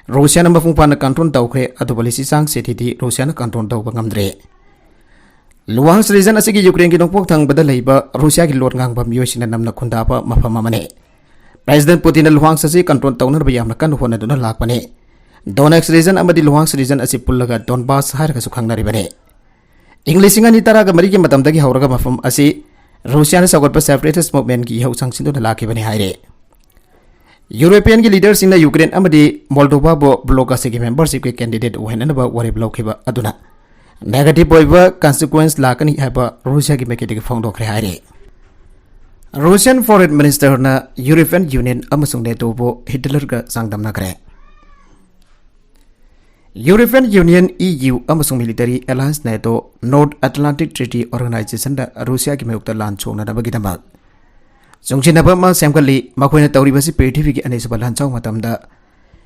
ꯔꯨꯁꯤꯌꯥꯅ ꯃꯄꯨꯡ ꯐꯥꯅ ꯀꯟꯇ꯭ꯔꯣꯜ ꯇꯧꯈ꯭ꯔꯦ, ꯑꯗꯨꯕꯨ ꯂꯤꯁꯤꯆꯥꯡ ꯁꯤꯇꯤꯗꯤ ꯔꯨꯁꯤꯌꯥꯅ ꯀꯟꯇ꯭ꯔꯣꯜ ꯇꯧꯕ ꯉꯝꯗ꯭ꯔꯦ꯫ ꯂꯨꯍꯥꯟꯁ ꯔꯤꯖꯟ ꯑꯁꯤꯒꯤ ꯌꯨꯀ꯭ꯔꯦꯟꯒꯤ ꯅꯣꯡꯄꯣꯛ ꯊꯪꯕꯗ ꯂꯩꯕ ꯔꯨꯁꯤꯌꯥꯒꯤ ꯂꯣꯟ ꯉꯥꯡꯕ ꯃꯤꯑꯣꯏꯁꯤꯡꯅ ꯅꯝꯅ ꯈꯨꯟꯗꯥꯕ ꯃꯐꯝ ꯑꯃꯅꯤ꯫ ꯄ꯭ꯔꯦꯁꯤꯗꯦꯟꯠ ꯄꯨꯇꯤꯟꯅ ꯂꯨꯍꯥꯟꯁ ꯑꯁꯤ ꯀꯟꯇ꯭ꯔꯣꯜ ꯇꯧꯅꯅꯕ ꯌꯥꯝꯅ ꯀꯟꯅ ꯍꯣꯠꯅꯗꯨꯅ ꯂꯥꯛꯄꯅꯤ꯫ ꯗꯣꯅꯦꯠꯁ ꯔꯤꯖꯟ ꯑꯃꯗꯤ ꯂꯨꯍꯥꯟꯁ ꯔꯤꯖꯟ ꯑꯁꯤ ꯄꯨꯜꯂꯒ ꯗꯣꯟꯕꯥꯁ ꯍꯥꯏꯔꯒꯁꯨ ꯈꯪꯅꯔꯤꯕꯅꯤ꯫ ꯏꯪ ꯂꯤꯁꯤꯡ ꯑꯅꯤ ꯇꯔꯥꯒ ꯃꯔꯤꯒꯤ ꯃꯇꯝꯗꯒꯤ ꯍꯧꯔꯒ ꯃꯐꯝ ꯑꯁꯤ ꯔꯨꯁꯤꯌꯥꯅ ꯆꯥꯎꯈꯠꯄ ꯁꯦꯄꯔꯦꯇꯤꯁ ꯃꯨꯚꯃꯦꯟꯠꯀꯤ ꯏꯍꯧ ꯆꯪꯁꯤꯟꯗꯨꯅ ꯂꯥꯛꯈꯤꯕꯅꯤ ꯍꯥꯏꯔꯤ꯫ ꯌꯨꯔꯣꯄꯤꯌꯟꯒꯤ ꯂꯤꯗꯔꯁꯤꯡꯅ ꯌꯨꯀ꯭ꯔꯦꯟ ꯑꯃꯗꯤ ꯃꯣꯜꯗꯣꯚꯥꯕꯨ ꯕ꯭ꯂꯣꯛ ꯑꯁꯤꯒꯤ ꯃꯦꯝꯕꯔꯁꯤꯞꯀꯤ ꯀꯦꯟꯗꯤꯗꯦꯠ ꯑꯣꯏꯍꯟꯅꯅꯕ ꯋꯥꯔꯦꯞ ꯂꯧꯈꯤꯕ ꯑꯗꯨꯅ ꯅꯦꯒꯦꯇꯤꯚ ꯑꯣꯏꯕ ꯀꯟꯁꯤꯀ꯭ꯋꯦꯟꯁ ꯂꯥꯛꯀꯅꯤ ꯍꯥꯏꯕ ꯔꯨꯁꯤꯌꯥꯒꯤ ꯃꯥꯏꯀꯩꯗꯒꯤ ꯐꯣꯡꯗꯣꯛꯈ꯭ꯔꯦ ꯍꯥꯏꯔꯤ꯫ ꯔꯨꯁꯤꯌꯟ ꯐꯣꯔꯦꯟ ꯃꯤꯅꯤꯁꯇꯔꯅ ꯌꯨꯔꯣꯄꯤꯌꯟ ꯌꯨꯅꯤꯌꯟ ꯑꯃꯁꯨꯡ ꯅꯦꯇꯣꯕꯨ ꯍꯤꯠꯂꯔꯒ ꯆꯥꯡꯗꯝꯅꯈ꯭ꯔꯦ꯫ ꯌꯨꯔꯣꯄꯤꯌꯟ ꯌꯨꯅꯤꯌꯟ, ꯏ ꯌꯨ, ꯑꯃꯁꯨꯡ ꯃꯤꯂꯤꯇꯔꯤ ꯑꯦꯂꯥꯌꯟꯁ ꯅꯦꯇꯣ, ꯅꯣꯔꯠ ꯑꯦꯇꯂꯥꯟꯇꯤꯛ ꯇ꯭ꯔꯤꯇꯤ ꯑꯣꯔꯒꯅꯥꯏꯖꯦꯁꯟꯗ ꯔꯨꯁꯤꯌꯥꯒꯤ ꯃꯥꯌꯣꯛꯇ ꯂꯥꯟ ꯁꯣꯛꯅꯅꯕꯒꯤꯗꯃꯛ ꯆꯨꯡꯁꯤꯟꯅꯕ ꯑꯃ ꯁꯦꯝꯒꯠꯂꯤ꯫ ꯃꯈꯣꯏꯅ ꯇꯧꯔꯤꯕꯁꯤ ꯄ꯭ꯔꯤꯊꯤꯕꯤꯒꯤ ꯑꯅꯤꯁꯨꯕ ꯂꯥꯟꯖꯥꯎ ꯃꯇꯝꯗ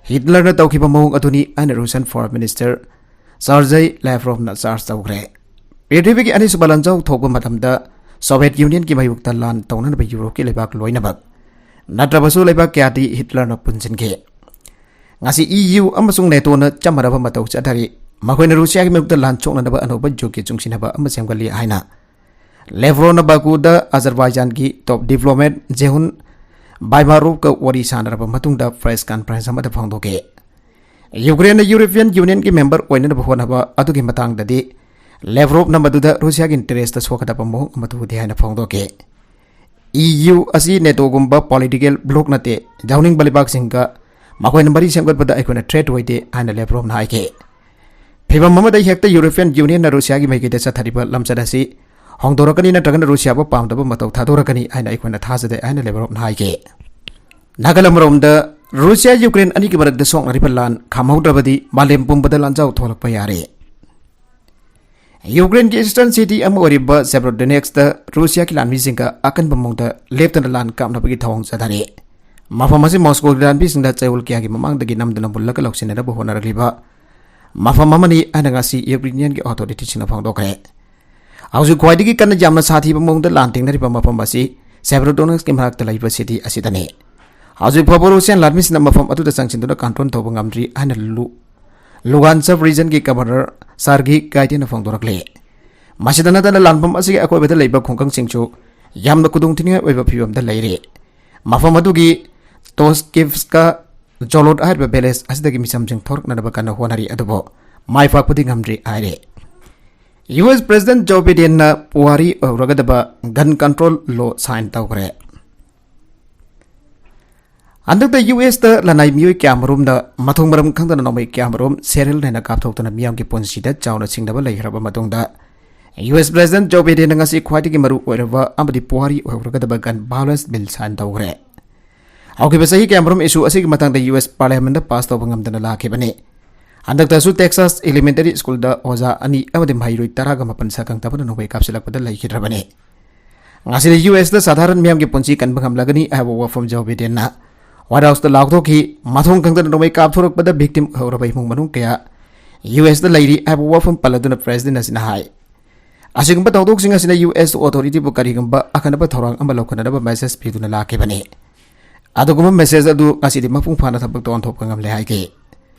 ꯍꯤꯠꯂꯔꯅ ꯇꯧꯈꯤꯕ ꯃꯑꯣꯡ ꯑꯗꯨꯅꯤ ꯍꯥꯏꯅ ꯔꯨꯁꯤꯌꯟ ꯐꯣꯔꯦꯟ ꯃꯤꯅꯤꯁꯇꯔ ꯁꯥꯔꯖꯩ ꯂꯦꯚ꯭ꯔꯣꯚꯅ ꯆꯥꯔꯖ ꯇꯧꯈ꯭ꯔꯦ꯫ ꯄ꯭ꯔꯤꯊꯤꯕꯤꯒꯤ ꯑꯅꯤꯁꯨꯕ ꯂꯥꯟꯖꯥꯎ ꯊꯣꯛꯄ ꯃꯇꯝꯗ ꯁꯣꯚꯤꯌꯦꯠ ꯌꯨꯅꯤꯌꯟꯒꯤ ꯃꯥꯌꯣꯛꯇ ꯂꯥꯟ ꯇꯧꯅꯅꯕ ꯌꯨꯔꯣꯞꯀꯤ ꯂꯩꯕꯥꯛ ꯂꯣꯏꯅꯃꯛ ꯅꯠꯇ꯭ꯔꯕꯁꯨ ꯂꯩꯕꯥꯛ ꯀꯌꯥꯗꯤ ꯍꯤꯠꯂꯔꯅ ꯄꯨꯟꯁꯤꯟꯈꯤ꯫ ꯉꯁꯤ ꯏ ꯌꯨ ꯑꯃꯁꯨꯡ ꯅꯦꯇꯣꯅ ꯆꯞ ꯃꯥꯟꯅꯕ ꯃꯇꯧ ꯆꯠꯊꯔꯤ꯫ ꯃꯈꯣꯏꯅ ꯔꯨꯁꯤꯌꯥꯒꯤ ꯃꯥꯌꯣꯛꯇ ꯂꯥꯟ ꯁꯣꯛꯅꯅꯕ ꯑꯅꯧꯕ ꯌꯨꯒꯀꯤ ꯆꯨꯡꯁꯤꯟꯅꯕ ꯑꯃ ꯁꯦꯝꯒꯠꯂꯤ ꯍꯥꯏꯅ ꯂꯦꯚ꯭ꯔꯣꯚꯅ ꯕꯥꯀꯨꯗ ꯑꯖꯔꯕꯥꯏꯖꯥꯟꯒꯤ ꯇꯣꯞ ꯗꯤꯄ꯭ꯂꯣꯃꯦꯠ ꯖꯦꯍꯨꯟ ꯕꯥꯏꯃꯥꯔꯣꯚꯀ ꯋꯥꯔꯤ ꯁꯥꯅꯔꯕ ꯃꯇꯨꯡꯗ ꯄ꯭ꯔꯦꯁ ꯀꯟꯐꯔꯦꯟꯁ ꯑꯃꯗ ꯐꯣꯡꯗꯣꯛꯈꯤ꯫ ꯌꯨꯀ꯭ꯔꯦꯟꯅ ꯌꯨꯔꯣꯄꯤꯌꯟ ꯌꯨꯅꯤꯌꯟꯒꯤ ꯃꯦꯝꯕꯔ ꯑꯣꯏꯅꯅꯕ ꯍꯣꯠꯅꯕ ꯑꯗꯨꯒꯤ ꯃꯇꯥꯡꯗꯗꯤ ꯂꯦꯚ꯭ꯔꯣꯚꯅ ꯃꯗꯨꯗ ꯔꯨꯁꯤꯌꯥꯒꯤ ꯏꯟꯇꯔꯦꯁꯇ ꯁꯣꯛꯀꯗꯕ ꯃꯑꯣꯡ ꯑꯃꯠꯇ ꯎꯗꯦ ꯍꯥꯏꯅ ꯐꯣꯡꯗꯣꯛꯈꯤ꯫ ꯏ ꯌꯨ ꯑꯁꯤ ꯅꯦꯇꯣꯒꯨꯝꯕ ꯄꯣꯂꯤꯇꯤꯀꯦꯜ ꯕ꯭ꯂꯣꯛ ꯅꯠꯇꯦ, ꯌꯥꯎꯅꯤꯡꯕ ꯂꯩꯕꯥꯛꯁꯤꯡꯒ ꯃꯈꯣꯏꯅ ꯃꯔꯤ ꯁꯦꯝꯒꯠꯄꯗ ꯑꯩꯈꯣꯏꯅ ꯊ꯭ꯔꯦꯠ ꯑꯣꯏꯗꯦ ꯍꯥꯏꯅ ꯂꯦꯕ꯭ꯔꯣꯞꯅ ꯍꯥꯏꯈꯤ꯫ ꯐꯤꯕꯝ ꯑꯃꯗ ꯍꯦꯛꯇ ꯌꯨꯔꯣꯄꯤꯌꯟ ꯌꯨꯅꯤꯌꯟꯅ ꯔꯨꯁꯤꯌꯥꯒꯤ ꯃꯥꯏꯀꯩꯗ ꯆꯠꯊꯔꯤꯕ ꯂꯝꯆꯠ ꯑꯁꯤ ꯍꯣꯡꯗꯣꯔꯛꯀꯅꯤ ꯅꯠꯇ꯭ꯔꯒꯅ ꯔꯨꯁꯤꯌꯥꯕꯨ ꯄꯥꯝꯗꯕ ꯃꯇꯧ ꯊꯥꯗꯣꯔꯛꯀꯅꯤ ꯍꯥꯏꯅ ꯑꯩꯈꯣꯏꯅ ꯊꯥꯖꯗꯦ ꯍꯥꯏꯅ ꯂꯦꯕ꯭ꯔꯣꯞꯅ ꯍꯥꯏꯈꯤ꯫ ꯅꯥꯀꯜ ꯑꯃꯔꯣꯝꯗ, ꯔꯨꯁꯤꯌꯥ ꯌꯨꯀ꯭ꯔꯦꯟ ꯑꯅꯤꯒꯤ ꯃꯔꯛꯇ ꯁꯣꯛꯅꯔꯤꯕ ꯂꯥꯟ ꯈꯥꯝꯍꯧꯗ꯭ꯔꯕꯗꯤ ꯃꯥꯂꯦꯝ ꯄꯨꯝꯕꯗ ꯂꯥꯟꯖꯥꯎ ꯊꯣꯛꯂꯛꯄ ꯌꯥꯔꯦ꯫ ꯌꯨꯀ꯭ꯔꯦꯟꯒꯤ ꯏꯁꯇꯔꯟ ꯁꯤꯇꯤ ꯑꯃ ꯑꯣꯏꯔꯤꯕ ꯁꯦꯕ꯭ꯔꯣꯗꯣꯅꯦꯛꯁꯇ ꯔꯨꯁꯤꯌꯥꯒꯤ ꯂꯥꯟꯃꯤꯁꯤꯡꯒ ꯑꯀꯟꯕ ꯃꯑꯣꯡꯗ ꯂꯦꯞꯇꯅ ꯂꯥꯟ ꯀꯥꯞꯅꯕꯒꯤ ꯊꯧꯑꯣꯡ ꯆꯠꯊꯔꯤ꯫ ꯃꯐꯝ ꯑꯁꯤ ꯃꯣꯁꯀꯣꯒꯤ ꯂꯥꯟꯃꯤꯁꯤꯡꯗ ꯆꯌꯣꯜ ꯀꯌꯥꯒꯤ ꯃꯃꯥꯡꯗꯒꯤ ꯅꯝꯗꯨꯅ ꯃꯨꯜꯂꯒ ꯂꯧꯁꯤꯟꯅꯅꯕ ꯍꯣꯠꯅꯔꯛꯂꯤꯕ ꯃꯐꯝ ꯑꯃꯅꯤ ꯍꯥꯏꯅ ꯉꯁꯤ ꯌꯨꯀ꯭ꯔꯦꯅꯤꯌꯟꯒꯤ ꯑꯣꯊꯣꯔꯤꯇꯤꯁꯤꯡꯅ ꯐꯣꯡꯗꯣꯛꯈ꯭ꯔꯦ꯫ ꯍꯧꯖꯤꯛ ꯈ꯭ꯋꯥꯏꯗꯒꯤ ꯀꯟꯅ ꯌꯥꯝꯅ ꯁꯥꯊꯤꯕ ꯃꯑꯣꯡꯗ ꯂꯥꯟ ꯊꯦꯡꯅꯔꯤꯕ ꯃꯐꯝ ꯑꯁꯤ ꯁꯦꯕ꯭ꯔꯣꯗꯣꯅꯦꯛꯁꯀꯤ ꯃꯅꯥꯛꯇ ꯂꯩꯕ ꯁꯤꯇꯤ ꯑꯁꯤꯗꯅꯤ꯫ ꯍꯧꯖꯤꯛ ꯐꯥꯎꯕ ꯔꯨꯁꯤꯌꯥꯟ ꯂꯥꯟꯃꯤꯁꯤꯡꯅ ꯃꯐꯝ ꯑꯗꯨꯗ ꯆꯪꯁꯤꯟꯗꯨꯅ ꯀꯟꯇ꯭ꯔꯣꯜ ꯇꯧꯕ ꯉꯝꯗ꯭ꯔꯤ ꯍꯥꯏꯅ ꯂꯨ-, ꯂꯨꯒꯥꯟꯁꯕ ꯔꯤꯖꯟꯒꯤ ꯒꯚꯔꯅꯔ ꯁꯥꯔꯒꯤ ꯒꯥꯏꯗꯦꯟꯅ ꯐꯣꯡꯗꯣꯔꯛꯂꯤ꯫ ꯃꯁꯤꯗ ꯅꯠꯇꯅ ꯂꯥꯟꯐꯝ ꯑꯁꯤꯒꯤ ꯑꯀꯣꯏꯕꯗ ꯂꯩꯕ ꯈꯨꯡꯒꯪꯁꯤꯡꯁꯨ ꯌꯥꯝꯅ ꯈꯨꯗꯣꯡꯊꯤꯅꯤꯡꯉꯥꯏ ꯑꯣꯏꯕ ꯐꯤꯕꯝꯗ ꯂꯩꯔꯤ꯫ ꯃꯐꯝ ꯑꯗꯨꯒꯤ ꯇꯣꯁꯀꯤꯞꯁꯀ ꯖꯣꯂꯣꯠ ꯍꯥꯏꯔꯤꯕ ꯚꯤꯂꯦꯖ ꯑꯁꯤꯗꯒꯤ ꯃꯤꯆꯝꯁꯤꯡ ꯊꯣꯔꯛꯅꯅꯕ ꯀꯟꯅ ꯍꯣꯠꯅꯔꯤ, ꯑꯗꯨꯕꯨ ꯃꯥꯏ ꯄꯥꯛꯄꯗꯤ ꯉꯝꯗ꯭ꯔꯤ ꯍꯥꯏꯔꯤ꯫ ꯌꯨ ꯑꯦꯁ ꯄ꯭ꯔꯦꯁꯤꯗꯦꯟ ꯖꯣ ꯕꯤꯗꯦꯟꯅ ꯄꯨꯋꯥꯔꯤ ꯑꯣꯏꯍꯧꯔꯒꯗꯕ ꯒꯟ ꯀꯟꯇ꯭ꯔꯣꯜ ꯂꯣ ꯁꯥꯏꯟ ꯇꯧꯈ꯭ꯔꯦ꯫ ꯍꯟꯗꯛꯇ ꯌꯨ ꯑꯦꯁꯇ ꯂꯅꯥꯏ ꯃꯤꯑꯣꯏ ꯀꯌꯥꯃꯔꯨꯝꯅ ꯃꯊꯣꯡ ꯃꯔꯝ ꯈꯪꯗꯅ ꯅꯣꯡꯃꯩ ꯀꯌꯥꯃꯔꯨꯝ ꯁꯦꯔꯤꯌꯦꯜ ꯅꯥꯏꯅ ꯀꯥꯞꯊꯣꯛꯇꯨꯅ ꯃꯤꯌꯥꯝꯒꯤ ꯄꯨꯟꯁꯤꯗ ꯆꯥꯎꯅ ꯁꯤꯡꯅꯕ ꯂꯩꯈ꯭ꯔꯕ ꯃꯇꯨꯡꯗ, ꯌꯨ ꯑꯦꯁ ꯄ꯭ꯔꯦꯁꯤꯗꯦꯟꯠ ꯖꯣ ꯕꯥꯏꯗꯦꯟꯅ ꯉꯁꯤ ꯈ꯭ꯋꯥꯏꯗꯒꯤ ꯃꯔꯨ ꯑꯣꯏꯔꯕ ꯑꯃꯗꯤ ꯄꯨꯋꯥꯔꯤ ꯑꯣꯏꯍꯧꯔꯒꯗꯕ ꯒꯟ ꯚꯥꯏꯑꯣꯂꯦꯟꯁ ꯕꯤꯜ ꯁꯥꯏꯟ ꯇꯧꯈ꯭ꯔꯦ꯫ ꯍꯧꯈꯤꯕ ꯆꯍꯤ ꯀꯌꯥꯃꯔꯨꯝ ꯏꯁꯨ ꯑꯁꯤꯒꯤ ꯃꯇꯥꯡꯗ ꯌꯨ ꯑꯦꯁ ꯄꯥꯔꯂꯤꯌꯥꯃꯦꯟꯠꯇ ꯄꯥꯁ ꯇꯧꯕ ꯉꯝꯗꯅ ꯂꯥꯛꯈꯤꯕꯅꯤ꯫ ꯍꯟꯗꯛꯇꯁꯨ ꯇꯦꯛꯁꯥꯁ ꯏꯂꯤꯃꯦꯟꯇꯔꯤ ꯁ꯭ꯀꯨꯜꯗ ꯑꯣꯖꯥ ꯑꯅꯤ ꯑꯃꯗꯤ ꯃꯍꯩꯔꯣꯏ ꯇꯔꯥꯒ ꯃꯥꯄꯟ ꯁꯛꯈꯪ ꯇꯧꯅ ꯅꯣꯡꯃꯩ ꯀꯥꯞꯁꯤꯜꯂꯛꯄꯗ ꯂꯩꯈꯤꯗ꯭ꯔꯕꯅꯤ꯫ ꯉꯁꯤꯗꯤ ꯌꯨ ꯑꯦꯁꯇ ꯁꯥꯙꯥꯔꯟ ꯃꯤꯌꯥꯝꯒꯤ ꯄꯨꯟꯁꯤ ꯀꯟꯕ ꯉꯝꯂꯒꯅꯤ ꯍꯥꯏꯕ ꯋꯥꯐꯝ ꯖꯣ ꯕꯥꯏꯗꯦꯟꯅ ꯋꯥꯏꯠ ꯍꯥꯎꯁꯇ ꯂꯥꯎꯊꯣꯛꯈꯤ꯫ ꯃꯊꯣꯡ ꯈꯪꯗꯅ ꯅꯣꯡꯃꯩ ꯀꯥꯞꯊꯣꯔꯛꯄꯗ ꯚꯤꯛꯇꯤꯝ ꯑꯣꯏꯍꯧꯔꯕ ꯏꯃꯨꯡ ꯃꯅꯨꯡ ꯀꯌꯥ ꯌꯨ ꯑꯦꯁꯇ ꯂꯩꯔꯤ ꯍꯥꯏꯕ ꯋꯥꯐꯝ ꯄꯜꯂꯗꯨꯅ ꯄ꯭ꯔꯦꯁꯤꯗꯦꯟꯠ ꯑꯁꯤꯅ ꯍꯥꯏ, ꯑꯁꯤꯒꯨꯝꯕ ꯊꯧꯗꯣꯛꯁꯤꯡ ꯑꯁꯤꯅ ꯌꯨ ꯑꯦꯁ ꯑꯣꯊꯣꯔꯤꯇꯤꯕꯨ ꯀꯔꯤꯒꯨꯝꯕ ꯑꯈꯟꯅꯕ ꯊꯧꯔꯥꯡ ꯑꯃ ꯂꯧꯈꯠꯅꯅꯕ ꯃꯦꯁꯦꯖ ꯄꯤꯗꯨꯅ ꯂꯥꯛꯈꯤꯕꯅꯤ꯫ ꯑꯗꯨꯒꯨꯝꯕ ꯃꯦꯁꯦꯖ ꯑꯗꯨ ꯉꯁꯤꯗꯤ ꯃꯄꯨꯡ ꯐꯥꯅ ꯊꯕꯛꯇ ꯑꯣꯟꯊꯣꯛꯄ ꯉꯝꯂꯦ ꯍꯥꯏꯈꯤ꯫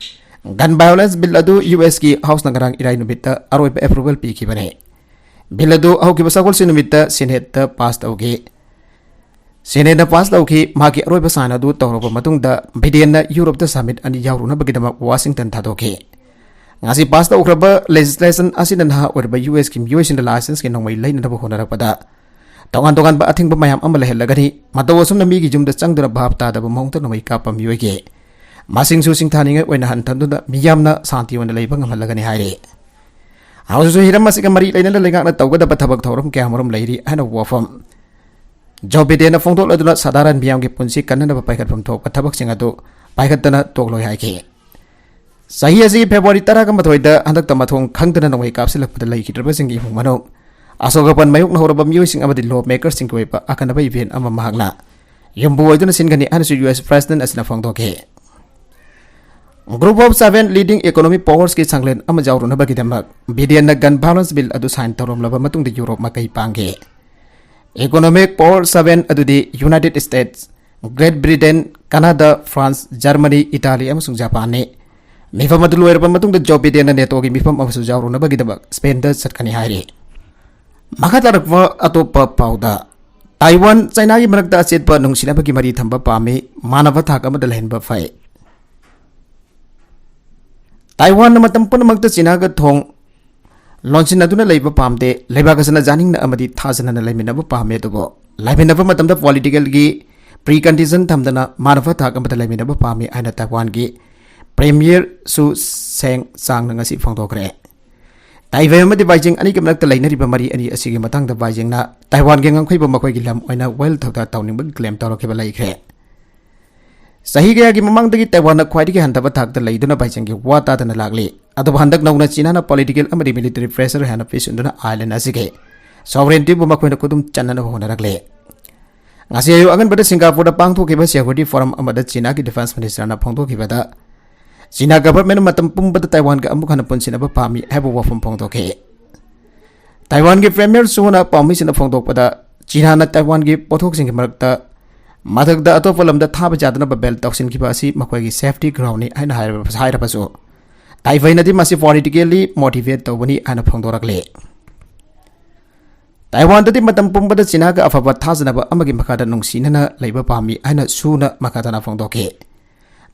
ꯒꯟ ꯚꯥꯏꯑꯣꯂꯦꯟꯁ ꯕꯤꯜ ꯑꯗꯨ ꯌꯨ ꯑꯦꯁꯀꯤ ꯍꯥꯎꯁꯅ ꯉꯔꯥꯡ ꯏꯔꯥꯏ ꯅꯨꯃꯤꯠꯇ ꯑꯔꯣꯏꯕ ꯑꯦꯄ꯭ꯔꯨꯚꯦꯜ ꯄꯤꯈꯤꯕꯅꯤ꯫ ꯕꯤꯜ ꯑꯗꯨ ꯍꯧꯈꯤꯕ ꯁꯒꯣꯜꯁꯦꯟ ꯅꯨꯃꯤꯠꯇ ꯁꯦꯅꯦꯠꯇ ꯄꯥꯁ ꯇꯧꯈꯤ꯫ ꯁꯦꯅꯦꯠꯅ ꯄꯥꯁ ꯇꯧꯈꯤ꯫ ꯃꯍꯥꯛꯀꯤ ꯑꯔꯣꯏꯕ ꯁꯥꯏꯟ ꯑꯗꯨ ꯇꯧꯔꯕ ꯃꯇꯨꯡꯗ ꯕꯥꯏꯗꯦꯟꯅ ꯌꯨꯔꯣꯞꯇ ꯁꯃꯤꯠ ꯑꯅꯤ ꯌꯥꯎꯔꯨꯅꯕꯒꯤꯗꯃꯛ ꯋꯥꯁꯤꯡꯇꯟ ꯊꯥꯗꯣꯛꯈꯤ꯫ ꯉꯁꯤ ꯄꯥꯁ ꯇꯧꯈ꯭ꯔꯕ ꯂꯦꯖꯤꯁꯂꯦꯁꯟ ꯑꯁꯤꯅ ꯅꯍꯥ ꯑꯣꯏꯔꯕ ꯌꯨ ꯑꯦꯁꯀꯤ ꯃꯤꯑꯣꯏꯁꯤꯡꯅ ꯂꯥꯏꯁꯦꯟꯁꯀꯤ ꯅꯣꯡꯃꯩ ꯂꯩꯅꯅꯕ ꯍꯣꯠꯅꯔꯛꯄꯗ ꯇꯣꯉꯥꯟ ꯇꯣꯉꯥꯟꯕ ꯑꯊꯤꯡꯕ ꯃꯌꯥꯝ ꯑꯃ ꯂꯩꯍꯜꯂꯒꯅꯤ꯫ ꯃꯇꯧ ꯑꯁꯨꯝꯅ ꯃꯤꯒꯤ ꯌꯨꯝꯗ ꯆꯪꯗꯨꯅ ꯚꯥꯞ ꯇꯥꯗꯕ ꯃꯑꯣꯡꯗ ꯅꯣꯡꯃꯩ ꯀꯥꯞꯄ ꯃꯤꯑꯣꯏꯒꯤ ꯃꯁꯤꯡꯁꯨ ꯁꯤꯡꯊꯥꯅꯤꯡꯉꯥꯏ ꯑꯣꯏꯅ ꯍꯟꯊꯗꯨꯅ ꯃꯤꯌꯥꯝꯅ ꯁꯥꯟꯇꯤ ꯑꯣꯏꯅ ꯂꯩꯕ ꯉꯝꯍꯜꯂꯒꯅꯤ ꯍꯥꯏꯔꯤ꯫ ꯍꯧꯖꯤꯛꯁꯨ ꯍꯤꯔꯝ ꯑꯁꯤꯒ ꯃꯔꯤ ꯂꯩꯅꯅ ꯂꯩꯉꯥꯛꯅ ꯇꯧꯒꯗꯕ ꯊꯕꯛ ꯊꯧꯔꯝ ꯀꯌꯥꯃꯔꯨꯝ ꯂꯩꯔꯤ ꯍꯥꯏꯅ ꯋꯥꯐꯝ ꯖꯣ ꯕꯤꯗꯦꯟꯅ ꯐꯣꯡꯗꯣꯛꯂꯗꯨꯅ ꯁꯥꯙꯥꯔꯟ ꯃꯤꯌꯥꯝꯒꯤ ꯄꯨꯟꯁꯤ ꯀꯟꯅꯅꯕ ꯄꯥꯏꯈꯠꯐꯝ ꯊꯣꯛꯄ ꯊꯕꯛꯁꯤꯡ ꯑꯗꯨ ꯄꯥꯏꯈꯠꯇꯅ ꯇꯣꯛꯂꯣꯏ ꯍꯥꯏꯈꯤ꯫ ꯆꯍꯤ ꯑꯁꯤꯒꯤ ꯐꯦꯕ꯭ꯔꯨꯋꯥꯔꯤ ꯇꯔꯥꯒ ꯃꯥꯊꯣꯏꯗ ꯍꯟꯗꯛꯇ ꯃꯊꯣꯡ ꯈꯪꯗꯅ ꯅꯣꯡꯃꯩ ꯀꯥꯞꯁꯤꯜꯂꯛꯄꯗ ꯂꯩꯈꯤꯗ꯭ꯔꯕꯁꯤꯡꯒꯤ ꯏꯃꯨꯡ ꯃꯅꯨꯡ, ꯑꯁꯣꯛ ꯑꯄꯟ ꯃꯥꯌꯣꯛꯅꯍꯧꯔꯕ ꯃꯤꯑꯣꯏꯁꯤꯡ ꯑꯃꯗꯤ ꯂꯣ ꯃꯦꯀꯔꯁꯤꯡꯒꯤ ꯑꯣꯏꯕ ꯑꯀꯟꯅꯕ ꯏꯚꯦꯟ ꯑꯃ ꯃꯍꯥꯛꯅ ꯌꯨꯝꯕꯨ ꯑꯣꯏꯗꯨꯅ ꯁꯤꯟꯒꯅꯤ ꯍꯥꯏꯅꯁꯨ ꯌꯨ ꯑꯦꯁ ꯄ꯭ꯔꯦꯁꯤꯗꯦꯟꯠ ꯑꯁꯤꯅ ꯐꯣꯡꯗꯣꯛꯈꯤ꯫ Group of Seven leading economic powersꯀꯤ ꯁꯪꯂꯦꯟ ꯑꯃ ꯌꯥꯎꯔꯨꯅꯕꯒꯤꯗꯃꯛ ꯕꯤꯗꯦꯟꯅ gun balance bill ꯑꯗꯨ sign ꯇꯧꯔꯝꯂꯕ ꯃꯇꯨꯡꯗ ꯌꯨꯔꯣꯞ ꯃꯥꯏꯀꯩ ꯄꯥꯡꯈꯤ꯫ Economic Power Seven ꯑꯗꯨꯗꯤ United States, Great Britain, Canada, France, Germany, Italy ꯑꯃꯁꯨꯡ ꯖꯄꯥꯟꯅꯤ꯫ ꯃꯤꯐꯝ ꯑꯗꯨ ꯂꯣꯏꯔꯕ ꯃꯇꯨꯡꯗ ꯖꯣ ꯕꯤꯗꯦꯟꯅ ꯅꯦꯇꯣꯒꯤ ꯃꯤꯐꯝ ꯑꯃꯁꯨ ꯌꯥꯎꯔꯨꯅꯕꯒꯤꯗꯃꯛ ꯁ꯭ꯄꯦꯟꯗ ꯆꯠꯀꯅꯤ ꯍꯥꯏꯔꯤ꯫ ꯃꯈꯥ ꯇꯥꯔꯛꯄ ꯑꯇꯣꯞꯄ ꯄꯥꯎꯗ, ꯇꯥꯏꯋꯥꯟ ꯆꯥꯏꯅꯥꯒꯤ ꯃꯔꯛꯇ ꯑꯆꯦꯠꯄ ꯅꯨꯡꯁꯤꯅꯕꯒꯤ ꯃꯔꯤ ꯊꯝꯕ ꯄꯥꯝꯃꯤ, ꯃꯥꯟꯅꯕ ꯊꯥꯛ ꯑꯃꯗ ꯂꯩꯍꯟꯕ ꯐꯩ꯫ ꯇꯥꯏꯋꯥꯟꯅ ꯃꯇꯝ ꯄꯨꯝꯅꯃꯛꯇ ꯆꯤꯅꯥꯒ ꯊꯣꯡ ꯂꯣꯟꯁꯤꯟꯅꯗꯨꯅ ꯂꯩꯕ ꯄꯥꯝꯗꯦ꯫ ꯂꯩꯕꯥꯛ ꯑꯁꯤꯅ ꯌꯥꯅꯤꯡꯅ ꯑꯃꯗꯤ ꯊꯥꯖꯅꯅ ꯂꯩꯃꯤꯟꯅꯕ ꯄꯥꯝꯃꯤ, ꯑꯗꯨꯕꯨ ꯂꯩꯃꯤꯟꯅꯕ ꯃꯇꯝꯗ politicalꯒꯤ precondition ꯊꯝꯗꯅ ꯃꯥꯟꯅꯕ ꯊꯥꯛ ꯑꯃꯗ ꯂꯩꯃꯤꯟꯅꯕ ꯄꯥꯝꯃꯤ ꯍꯥꯏꯅ ꯇꯥꯏꯋꯥꯟꯒꯤ Premier Su Tseng ꯆꯥꯡꯅ ꯉꯁꯤ ꯐꯣꯡꯗꯣꯛꯈ꯭ꯔꯦ꯫ ꯇꯥꯏꯋꯥꯟ ꯑꯃꯗꯤ ꯕꯥꯏꯖꯤꯡ ꯑꯅꯤꯒꯤ ꯃꯔꯛꯇ ꯂꯩꯅꯔꯤꯕ ꯃꯔꯤ ꯑꯅꯤ ꯑꯁꯤꯒꯤ ꯃꯇꯥꯡꯗ ꯕꯥꯏꯖꯤꯡꯅ ꯇꯥꯏꯋꯥꯟꯒꯤ ꯉꯝꯈꯩꯕꯨ ꯃꯈꯣꯏꯒꯤ ꯂꯝ ꯑꯣꯏꯅ ꯋꯥꯌꯦꯜ ꯊꯧꯗꯥ ꯇꯧꯅꯤꯡꯕꯒꯤ claim ꯇꯧꯔꯛꯈꯤꯕ ꯂꯩꯈ꯭ꯔꯦ꯫ ꯆꯍꯤ ꯀꯌꯥꯒꯤ ꯃꯃꯥꯡꯗꯒꯤ ꯇꯥꯏꯋꯥꯟꯅ ꯈ꯭ꯋꯥꯏꯗꯒꯤ ꯍꯟꯊꯕ ꯊꯥꯛꯇ ꯂꯩꯗꯨꯅ ꯕꯥꯏꯖꯤꯡꯒꯤ ꯋꯥ ꯇꯥꯗꯅ ꯂꯥꯛꯂꯤ꯫ ꯑꯗꯨꯕꯨ ꯍꯟꯗꯛ ꯅꯧꯅ ꯆꯤꯅꯥꯅ political ꯑꯃꯗꯤ military pressure ꯍꯦꯟꯅ ꯄꯤꯁꯤꯟꯗꯨꯅ island ꯑꯁꯤꯒꯤ sovereigntyꯕꯨ ꯃꯈꯣꯏꯅ ꯈꯨꯗꯨꯝ ꯆꯟꯅꯅꯕ ꯍꯣꯠꯅꯔꯛꯂꯤ꯫ ꯉꯁꯤ ꯑꯌꯨꯛ ꯑꯉꯟꯕꯗ ꯁꯤꯡꯒꯥꯄꯨꯔꯗ ꯄꯥꯡꯊꯣꯛꯈꯤꯕ security forum ꯑꯃꯗ ꯆꯤꯅꯥꯒꯤ defence ministerꯅ ꯐꯣꯡꯗꯣꯛꯈꯤꯕꯗ, ꯆꯤꯅꯥ governmentꯅ ꯃꯇꯝ ꯄꯨꯝꯕꯗ ꯇꯥꯏꯋꯥꯟꯒ ꯑꯃꯨꯛ ꯍꯟꯅ ꯄꯨꯟꯁꯤꯟꯅꯕ ꯄꯥꯝꯃꯤ ꯍꯥꯏꯕ ꯋꯥꯐꯝ ꯐꯣꯡꯗꯣꯛꯈꯤ꯫ ꯇꯥꯏꯋꯥꯟꯒꯤ Premier Suꯅ ꯄꯥꯎꯃꯤꯁꯤꯡꯗ ꯐꯣꯡꯗꯣꯛꯄꯗ, ꯆꯤꯅꯥꯅ ꯇꯥꯏꯋꯥꯟꯒꯤ ꯄꯣꯠꯊꯣꯛꯁꯤꯡꯒꯤ ꯃꯔꯛꯇ ꯃꯊꯛꯇ ꯑꯇꯣꯞꯄ ꯂꯝꯗ ꯊꯥꯕ ꯌꯥꯗꯅꯕ ban ꯇꯧꯁꯤꯟꯈꯤꯕ ꯑꯁꯤ ꯃꯈꯣꯏꯒꯤ safety groundꯅꯤ ꯍꯥꯏꯅ ꯍꯥꯏꯔꯕ-, ꯍꯥꯏꯔꯕꯁꯨ, ꯇꯥꯏꯋꯥꯟꯅꯗꯤ ꯃꯁꯤ politically motivate ꯇꯧꯕꯅꯤ ꯍꯥꯏꯅ ꯐꯣꯡꯗꯣꯔꯛꯂꯤ꯫ ꯇꯥꯏꯋꯥꯟꯗꯗꯤ ꯃꯇꯝ ꯄꯨꯝꯕꯗ ꯆꯤꯅꯥꯒ ꯑꯐꯕ ꯊꯥꯖꯅꯕ ꯑꯃꯒꯤ ꯃꯈꯥꯗ ꯅꯨꯡꯁꯤꯅꯅ ꯂꯩꯕ ꯄꯥꯝꯃꯤ ꯍꯥꯏꯅ ꯁꯨꯅ ꯃꯈꯥ ꯇꯥꯅ ꯐꯣꯡꯗꯣꯛꯈꯤ꯫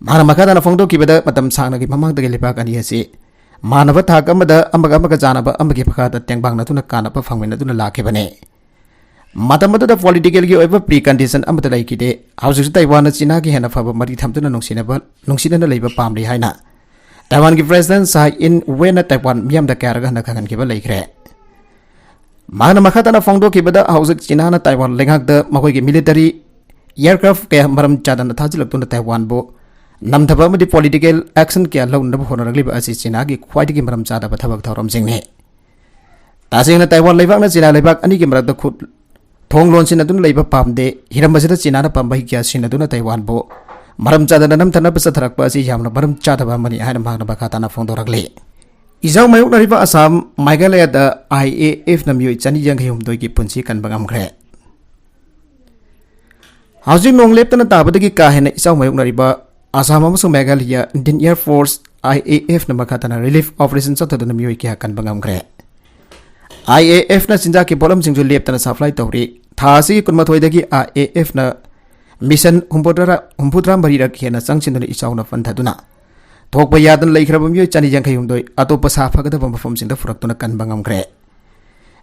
ꯃꯍꯥꯛꯅ ꯃꯈꯥ ꯇꯥꯅ ꯐꯣꯡꯗꯣꯛꯈꯤꯕꯗ, ꯃꯇꯝ ꯁꯥꯡꯅꯒꯤ ꯃꯃꯥꯡꯗꯒꯤ ꯂꯩꯕꯥꯛ ꯑꯅꯤ ꯑꯁꯤ ꯃꯥꯟꯅꯕ ꯊꯥꯛ ꯑꯃꯗ ꯑꯃꯒ ꯑꯃꯒ ꯆꯥꯟꯅꯕ ꯑꯃꯒꯤ ꯃꯈꯥꯗ ꯇꯦꯡꯕꯥꯡꯅꯗꯨꯅ ꯀꯥꯟꯅꯕ ꯐꯪꯃꯤꯟꯅꯗꯨꯅ ꯂꯥꯛꯈꯤꯕꯅꯤ꯫ ꯃꯇꯝ ꯑꯗꯨꯗ ꯄꯣꯂꯤꯇꯤꯀꯦꯜꯒꯤ ꯑꯣꯏꯕ ꯄ꯭ꯔꯤ ꯀꯟꯗꯤꯁꯟ ꯑꯃꯠꯇ ꯂꯩꯈꯤꯗꯦ꯫ ꯍꯧꯖꯤꯛꯁꯨ ꯇꯥꯏꯋꯥꯟꯅ ꯆꯤꯅꯥꯒꯤ ꯍꯦꯟꯅ ꯐꯕ ꯃꯔꯤ ꯊꯝꯗꯨꯅ ꯅꯨꯡꯁꯤꯅꯕ, ꯅꯨꯡꯁꯤꯅꯅ ꯂꯩꯕ ꯄꯥꯝꯂꯤ ꯍꯥꯏꯅ ꯇꯥꯏꯋꯥꯟꯒꯤ ꯄ꯭ꯔꯦꯁꯤꯗꯦꯟꯠ ꯁꯥꯏ ꯏꯟ ꯋꯦꯟꯅ ꯇꯥꯏꯋꯥꯟ ꯃꯤꯌꯥꯝꯗ ꯀꯌꯥꯔꯛ ꯍꯟꯅ ꯈꯪꯍꯟꯈꯤꯕ ꯂꯩꯈ꯭ꯔꯦ꯫ ꯃꯍꯥꯛꯅ ꯃꯈꯥ ꯇꯥꯅ ꯐꯣꯡꯗꯣꯛꯈꯤꯕꯗ, ꯍꯧꯖꯤꯛ ꯆꯤꯅꯥꯅ ꯇꯥꯏꯋꯥꯟ ꯂꯩꯉꯥꯛꯇ ꯃꯈꯣꯏꯒꯤ ꯃꯤꯂꯤꯇꯔꯤ ꯑꯦꯌꯔꯀ꯭ꯔꯥꯐ ꯀꯌꯥ ꯃꯔꯝ ꯆꯥꯗꯅ ꯊꯥꯖꯤꯜꯂꯛꯇꯨꯅ ꯇꯥꯏꯋꯥꯟꯕꯨ ꯅꯝꯊꯕ ꯑꯃꯗꯤ ꯄꯣꯂꯤꯇꯤꯀꯦꯜ ꯑꯦꯛꯁꯟ ꯀꯌꯥ ꯂꯧꯅꯅꯕ ꯍꯣꯠꯅꯔꯛꯂꯤꯕ ꯑꯁꯤ ꯆꯤꯅꯥꯒꯤ ꯈ꯭ꯋꯥꯏꯗꯒꯤ ꯃꯔꯝ ꯆꯥꯗꯕ ꯊꯕꯛ ꯊꯧꯔꯝꯁꯤꯡꯅꯤ꯫ ꯇꯁꯦꯡꯅ ꯇꯥꯏꯋꯥꯟ ꯂꯩꯕꯥꯛꯅ ꯆꯤꯅꯥ ꯂꯩꯕꯥꯛ ꯑꯅꯤꯒꯤ ꯃꯔꯛꯇ ꯈꯨꯠ ꯊꯣꯡ ꯂꯣꯟꯁꯤꯟꯅꯗꯨꯅ ꯂꯩꯕ ꯄꯥꯝꯗꯦ꯫ ꯍꯤꯔꯝ ꯑꯁꯤꯗ ꯆꯤꯅꯥꯅ ꯄꯥꯝꯕꯩ ꯀꯌꯥ ꯁꯤꯟꯅꯗꯨꯅ ꯇꯥꯏꯋꯥꯟꯕꯨ ꯃꯔꯝ ꯆꯥꯗꯅ ꯅꯝꯊꯅꯕ ꯆꯠꯊꯔꯛꯄ ꯑꯁꯤ ꯌꯥꯝꯅ ꯃꯔꯝ ꯆꯥꯗꯕ ꯑꯃꯅꯤ ꯍꯥꯏꯅ ꯃꯍꯥꯛꯅ ꯃꯈꯥ ꯇꯥꯅ ꯐꯣꯡꯗꯣꯔꯛꯂꯤ꯫ ꯏꯖꯥꯎ ꯃꯥꯌꯣꯛꯅꯔꯤꯕ ꯑꯁꯥꯝ, ꯃꯦꯘꯥꯂꯌꯥꯗ ꯑꯥꯏ ꯑꯦ ꯑꯦꯐꯅ ꯃꯤꯑꯣꯏ ꯆꯅꯤ ꯌꯥꯡꯈꯩ ꯍꯨꯝꯗꯣꯏꯒꯤ ꯄꯨꯟꯁꯤ ꯀꯟꯕ ꯉꯝꯈ꯭ꯔꯦ꯫ ꯍꯧꯖꯤꯛ ꯅꯣꯡ ꯂꯦꯞꯇꯅ ꯇꯥꯕꯗꯒꯤ ꯀꯥ ꯍꯦꯟꯅ ꯏꯆꯥꯎ ꯃꯥꯌꯣꯛꯅꯔꯤꯕ ꯑꯁꯥꯝ ꯑꯃꯁꯨꯡ Meghalaya Indian air force, I A ꯑꯦꯐꯅ ꯃꯈꯥ ꯇꯥꯅ ꯔꯤꯂꯤꯐ ꯑꯣꯄꯔꯦꯁꯟ ꯆꯠꯊꯗꯨꯅ ꯃꯤꯑꯣꯏ ꯀꯌꯥ ꯀꯟꯕ ꯉꯝꯈ꯭ꯔꯦ꯫ ꯑꯥꯏ ꯑꯦ ꯑꯦꯐꯅ ꯆꯤꯟꯖꯥꯛꯀꯤ ꯄꯣꯠꯂꯝꯁꯤꯡꯁꯨ ꯂꯦꯞꯇꯅ ꯁꯄ꯭ꯂꯥꯏ ꯇꯧꯔꯤ꯫ ꯊꯥ ꯑꯁꯤꯒꯤ ꯀꯨꯟꯃꯥꯊꯣꯏꯗꯒꯤ ꯑꯥꯏ ꯑꯦ ꯑꯦꯐꯅ ꯃꯤꯁꯟ ꯍꯨꯝꯐꯨꯇꯔꯥ, ꯍꯨꯝꯐꯨꯇꯔꯥ ꯃꯔꯤꯔꯛ ꯍꯦꯟꯅ ꯆꯪꯁꯤꯟꯗꯨꯅ ꯏꯆꯥꯎꯅ ꯄꯟꯊꯗꯨꯅ ꯊꯣꯛꯄ ꯌꯥꯗꯅ ꯂꯩꯈ꯭ꯔꯕ ꯃꯤꯑꯣꯏ ꯆꯅꯤ ꯌꯥꯡꯈꯩ ꯍꯨꯝꯗꯣꯏ ꯑꯇꯣꯞꯄ ꯁꯥ ꯐꯒꯗꯕ ꯃꯐꯝꯁꯤꯡꯗ ꯄꯨꯔꯛꯇꯨꯅ ꯀꯟꯕ ꯉꯝꯈ꯭ꯔꯦ꯫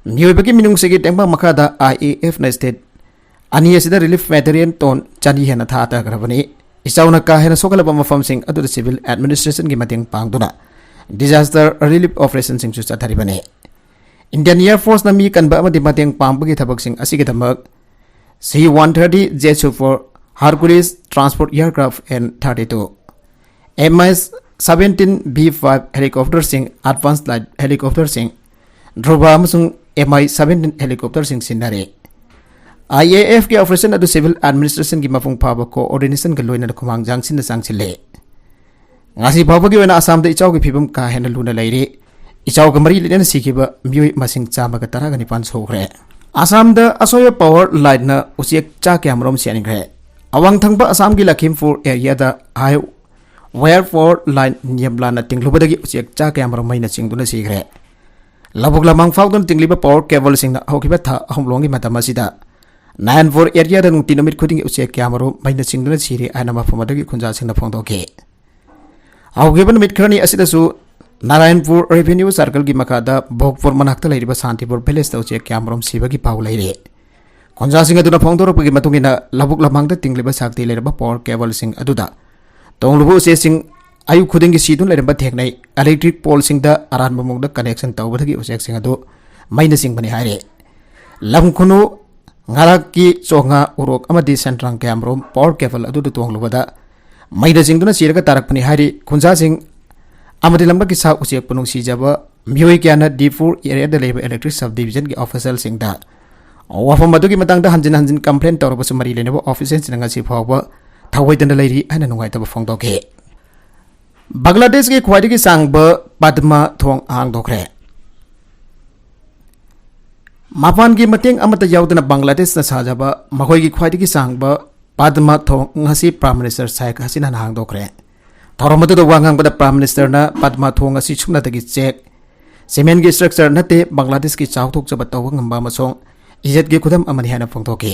ꯃꯤꯑꯣꯏꯕꯒꯤ ꯃꯤꯅꯨꯡꯁꯤꯒꯤ ꯇꯦꯡꯕꯥꯡ ꯃꯈꯥꯗ ꯑꯥꯏ ꯑꯦ ꯑꯦꯐꯅ ꯁ꯭ꯇꯦꯠ ꯑꯅꯤ ꯑꯁꯤꯗ ꯔꯤꯂꯤꯐ ꯃꯦꯇꯔꯤꯌꯦꯜ ꯇꯣꯟ ꯆꯅꯤ ꯍꯦꯟꯅ ꯊꯥꯊꯈ꯭ꯔꯕꯅꯤ꯫ ꯏꯆꯥꯎꯅ ꯀꯥ ꯍꯦꯟꯅ ꯁꯣꯛꯍꯜꯂꯕ ꯃꯐꯝꯁꯤꯡ ꯑꯗꯨꯗ ꯁꯤꯚꯤꯜ ꯑꯦꯗꯃꯤꯅꯤꯁꯇ꯭ꯔꯦꯁꯟꯒꯤ ꯃꯇꯦꯡ ꯄꯥꯡꯗꯨꯅ ꯗꯤꯖꯥꯁꯇꯔ ꯔꯤꯂꯤꯐ ꯑꯣꯄꯔꯦꯁꯟꯁꯤꯡꯁꯨ ꯆꯠꯊꯔꯤꯕꯅꯤ꯫ ꯏꯟꯗꯤꯌꯟ ꯑꯦꯌꯔ ꯐꯣꯔꯁꯅ ꯃꯤ ꯀꯟꯕ ꯑꯃꯗꯤ ꯃꯇꯦꯡ ꯄꯥꯡꯕꯒꯤ ꯊꯕꯛꯁꯤꯡ ꯑꯁꯤꯒꯤꯗꯃꯛ C one thirty jet super Hercules transport aircraft N thirty two, M I seventeen B five ꯍꯦꯂꯤꯀꯣꯞꯇꯔꯁꯤꯡ, ꯑꯦꯗꯚꯥꯟꯁ ꯂꯥꯏꯠ ꯍꯦꯂꯤꯀꯣꯞꯇꯔꯁꯤꯡ, ꯙ꯭ꯔꯨꯕ ꯑꯃꯁꯨꯡ ꯑꯦꯝ ꯑꯥꯏ ꯁꯕꯦꯟꯇꯤꯟ ꯍꯦꯂꯤꯀꯣꯞꯇꯔꯁꯤꯡ ꯁꯤꯖꯤꯟꯅꯔꯦ꯫ ꯑꯥꯏ ꯑꯦ ꯑꯦꯐꯀꯤ ꯑꯣꯄꯔꯦꯁꯟ ꯑꯗꯨ ꯁꯤꯚꯤꯜ ꯑꯦꯗꯃꯤꯅꯤꯁꯇ꯭ꯔꯦꯁꯟꯒꯤ ꯃꯄꯨꯡ ꯐꯥꯕ ꯀꯣꯑꯣꯔꯗꯤꯅꯦꯁꯟꯒ ꯂꯣꯏꯅꯅ ꯈꯨꯃꯥꯡ ꯆꯥꯡꯁꯤꯟꯅ ꯆꯥꯡꯁꯤꯜꯂꯦ꯫ ꯉꯁꯤ ꯐꯥꯎꯕꯒꯤ ꯑꯣꯏꯅ ꯑꯁꯥꯝꯗ ꯏꯆꯥꯎꯒꯤ ꯐꯤꯕꯝ ꯀꯥ ꯍꯦꯟꯅ ꯂꯨꯅ ꯂꯩꯔꯤ꯫ ꯏꯆꯥꯎꯒ ꯃꯔꯤ ꯂꯩꯅꯅ ꯁꯤꯈꯤꯕ ꯃꯤꯑꯣꯏ ꯃꯁꯤꯡ ꯆꯥꯝꯃꯒ ꯇꯔꯥꯒ ꯅꯤꯄꯥꯟ ꯁꯨꯈ꯭ꯔꯦ꯫ ꯑꯁꯥꯝꯗ ꯑꯁꯣꯏꯕ ꯄꯥꯋꯔ ꯂꯥꯏꯟꯅ ꯎꯆꯦꯛ ꯆꯥ ꯀꯌꯥꯃꯔꯨꯝ ꯁꯦꯟꯈ꯭ꯔꯦ꯫ ꯑꯋꯥꯡ ꯊꯪꯕ ꯑꯁꯥꯝꯒꯤ ꯂꯈꯤꯝꯄꯨꯔ ꯑꯦꯔꯤꯌꯥꯗ ꯍꯥꯏ ꯋꯥꯌꯔ ꯄꯥꯋꯔ ꯂꯥꯏꯟ ꯅꯤꯌꯝꯂꯥꯟꯅ ꯇꯤꯡꯂꯨꯕꯗꯒꯤ ꯎꯆꯦꯛ ꯆꯥ ꯀꯌꯥꯃꯔꯨꯝ ꯃꯩꯅ ꯆꯤꯡꯗꯨꯅ ꯁꯤꯈ꯭ꯔꯦ꯫ ꯂꯧꯕꯨꯛ ꯂꯃꯥꯡ ꯐꯥꯎꯗꯨꯅ ꯇꯤꯡꯂꯤꯕ ꯄꯥꯋꯔ ꯀꯦꯕꯜꯁꯤꯡꯅ ꯍꯧꯈꯤꯕ ꯊꯥ ꯑꯍꯨꯝ ꯂꯣꯝꯒꯤ ꯃꯇꯝ ꯑꯁꯤꯗ ꯅꯥꯔꯥꯌꯟꯄꯨꯔ ꯑꯦꯔꯤꯌꯥꯗ ꯅꯨꯡꯇꯤ ꯅꯨꯃꯤꯠ ꯈꯨꯗꯤꯡꯒꯤ ꯎꯆꯦꯛ ꯀꯌꯥꯃꯔꯨꯝ ꯃꯩꯅ ꯆꯤꯡꯗꯨꯅ ꯁꯤꯔꯦ ꯍꯥꯏꯅ ꯃꯐꯝ ꯑꯗꯨꯒꯤ ꯈꯨꯟꯖꯥꯁꯤꯡꯅ ꯐꯣꯡꯗꯣꯛꯈꯤ꯫ ꯍꯧꯈꯤꯕ ꯅꯨꯃꯤꯠ ꯈꯔꯅꯤ ꯑꯁꯤꯗꯁꯨ ꯅꯥꯔꯥꯌꯟꯄꯨꯔ ꯔꯦꯚꯤꯅ꯭ꯌꯨ ꯁꯔꯀꯜꯒꯤ ꯃꯈꯥꯗ ꯚꯣꯒꯄꯨꯔ ꯃꯅꯥꯛꯇ ꯂꯩꯔꯤꯕ ꯁꯥꯟꯇꯤꯄꯨꯔ ꯚꯤꯂꯦꯖꯇ ꯎꯆꯦꯛ ꯀꯌꯥꯃꯔꯨꯝ ꯁꯤꯕꯒꯤ ꯄꯥꯎ ꯂꯩꯔꯤ꯫ ꯈꯨꯟꯖꯥꯁꯤꯡ ꯑꯗꯨꯅ ꯐꯣꯡꯗꯣꯔꯛꯄꯒꯤ ꯃꯇꯨꯡ ꯏꯟꯅ, ꯂꯧꯕꯨꯛ ꯂꯝꯍꯥꯡꯗ ꯇꯤꯡꯂꯤꯕ ꯁꯛꯇꯤ ꯂꯩꯔꯕ ꯄꯥꯋꯔ ꯀꯦꯕꯜꯁꯤꯡ ꯑꯗꯨꯗ ꯇꯣꯡꯂꯨꯕ ꯎꯆꯦꯛꯁꯤꯡ ꯑꯌꯨꯛ ꯈꯨꯗꯤꯡꯒꯤ ꯁꯤꯗꯨꯅ ꯂꯩꯔꯝꯕ ꯊꯦꯡꯅꯩ꯫ ꯏꯂꯦꯛꯇ꯭ꯔꯤꯛ ꯄꯣꯜꯁꯤꯡꯗ ꯑꯔꯥꯟꯕ ꯃꯑꯣꯡꯗ ꯀꯅꯦꯛꯁꯟ ꯇꯧꯕꯗꯒꯤ ꯎꯆꯦꯛꯁꯤꯡ ꯑꯗꯨ ꯃꯩꯅ ꯆꯤꯡꯕꯅꯤ ꯍꯥꯏꯔꯤ꯫ ꯂꯝꯈꯨꯅꯨ, ꯉꯥꯔꯥꯛꯀꯤ ꯆꯣꯉꯥ, ꯎꯔꯣꯛ ꯑꯃꯗꯤ ꯁꯦꯟꯗ꯭ꯔꯥꯡ ꯀꯌꯥꯃꯔꯨꯝ ꯄꯥꯋꯔ ꯀꯦꯕꯜ ꯑꯗꯨꯗ ꯇꯣꯡꯂꯨꯕꯗ ꯃꯩꯅ ꯆꯤꯡꯗꯨꯅ ꯁꯤꯔꯒ ꯇꯥꯔꯛꯄꯅꯤ ꯍꯥꯏꯔꯤ꯫ ꯈꯨꯟꯖꯥꯁꯤꯡ ꯑꯃꯗꯤ ꯂꯝꯂꯛꯀꯤ ꯁꯥ ꯎꯆꯦꯛꯄꯨ ꯅꯨꯡꯁꯤꯖꯕ ꯃꯤꯑꯣꯏ ꯀꯌꯥꯅ ꯗꯤ ꯐꯣꯔ ꯑꯦꯔꯤꯌꯥꯗ ꯂꯩꯕ ꯏꯂꯦꯛꯇ꯭ꯔꯤꯛ ꯁꯕ ꯗꯤꯕꯤꯖꯟꯒꯤ ꯑꯣꯐꯤꯁꯤꯌꯦꯜꯁꯤꯡꯗ ꯋꯥꯐꯝ ꯑꯗꯨꯒꯤ ꯃꯇꯥꯡꯗ ꯍꯟꯖꯤꯟ ꯍꯟꯖꯤꯟ ꯀꯝꯄ꯭ꯂꯦꯟ ꯇꯧꯔꯕꯁꯨ ꯃꯔꯤ ꯂꯩꯅꯕ ꯑꯣꯐꯤꯁꯤꯌꯦꯜꯁꯤꯡꯅ ꯉꯁꯤ ꯐꯥꯎꯕ ꯊꯧꯑꯣꯏꯗꯅ ꯂꯩꯔꯤ ꯍꯥꯏꯅ ꯅꯨꯡꯉꯥꯏꯇꯕ ꯐꯣꯡꯗꯣꯛꯈꯤ꯫ ꯕꯪꯒ꯭ꯂꯥꯗꯦꯁꯀꯤ ꯈ꯭ꯋꯥꯏꯗꯒꯤ ꯁꯥꯡꯕ ꯄꯗꯃ ꯊꯣꯡ ꯍꯥꯡꯗꯣꯛꯈ꯭ꯔꯦ꯫ ꯃꯄꯥꯟꯒꯤ ꯃꯇꯦꯡ ꯑꯃꯠꯇ ꯌꯥꯎꯗꯅ ꯕꯪꯒ꯭ꯂꯥꯗꯦꯁꯅ ꯁꯥꯖꯕ ꯃꯈꯣꯏꯒꯤ ꯈ꯭ꯋꯥꯏꯗꯒꯤ ꯁꯥꯡꯕ ꯄꯗꯃ ꯊꯣꯡ ꯑꯁꯤ ꯄ꯭ꯔꯥꯏꯝ ꯃꯤꯅꯤꯁꯇꯔ ꯁꯥꯏꯈ ꯍꯁꯤꯅꯥꯅ ꯍꯥꯡꯗꯣꯛꯈ꯭ꯔꯦ꯫ ꯊꯧꯔꯝ ꯑꯗꯨꯗ ꯋꯥ ꯉꯥꯡꯕꯗ ꯄ꯭ꯔꯥꯏꯝ ꯃꯤꯅꯤꯁꯇꯔꯅ ꯄꯗꯃ ꯊꯣꯡ ꯑꯁꯤ ꯁꯨꯞꯅꯇꯒꯤ ꯆꯦꯛ, ꯁꯤꯃꯦꯟꯒꯤ ꯁ꯭ꯇ꯭ꯔꯛꯆꯔ ꯅꯠꯇꯦ, ꯕꯪꯒ꯭ꯂꯥꯗꯦꯁꯀꯤ ꯆꯥꯎꯊꯣꯛꯆꯕ ꯇꯧꯕ ꯉꯝꯕ ꯑꯃꯁꯨꯡ ꯏꯖꯠꯀꯤ ꯈꯨꯗꯝ ꯑꯃꯅꯤ ꯍꯥꯏꯅ ꯐꯣꯡꯗꯣꯛꯈꯤ꯫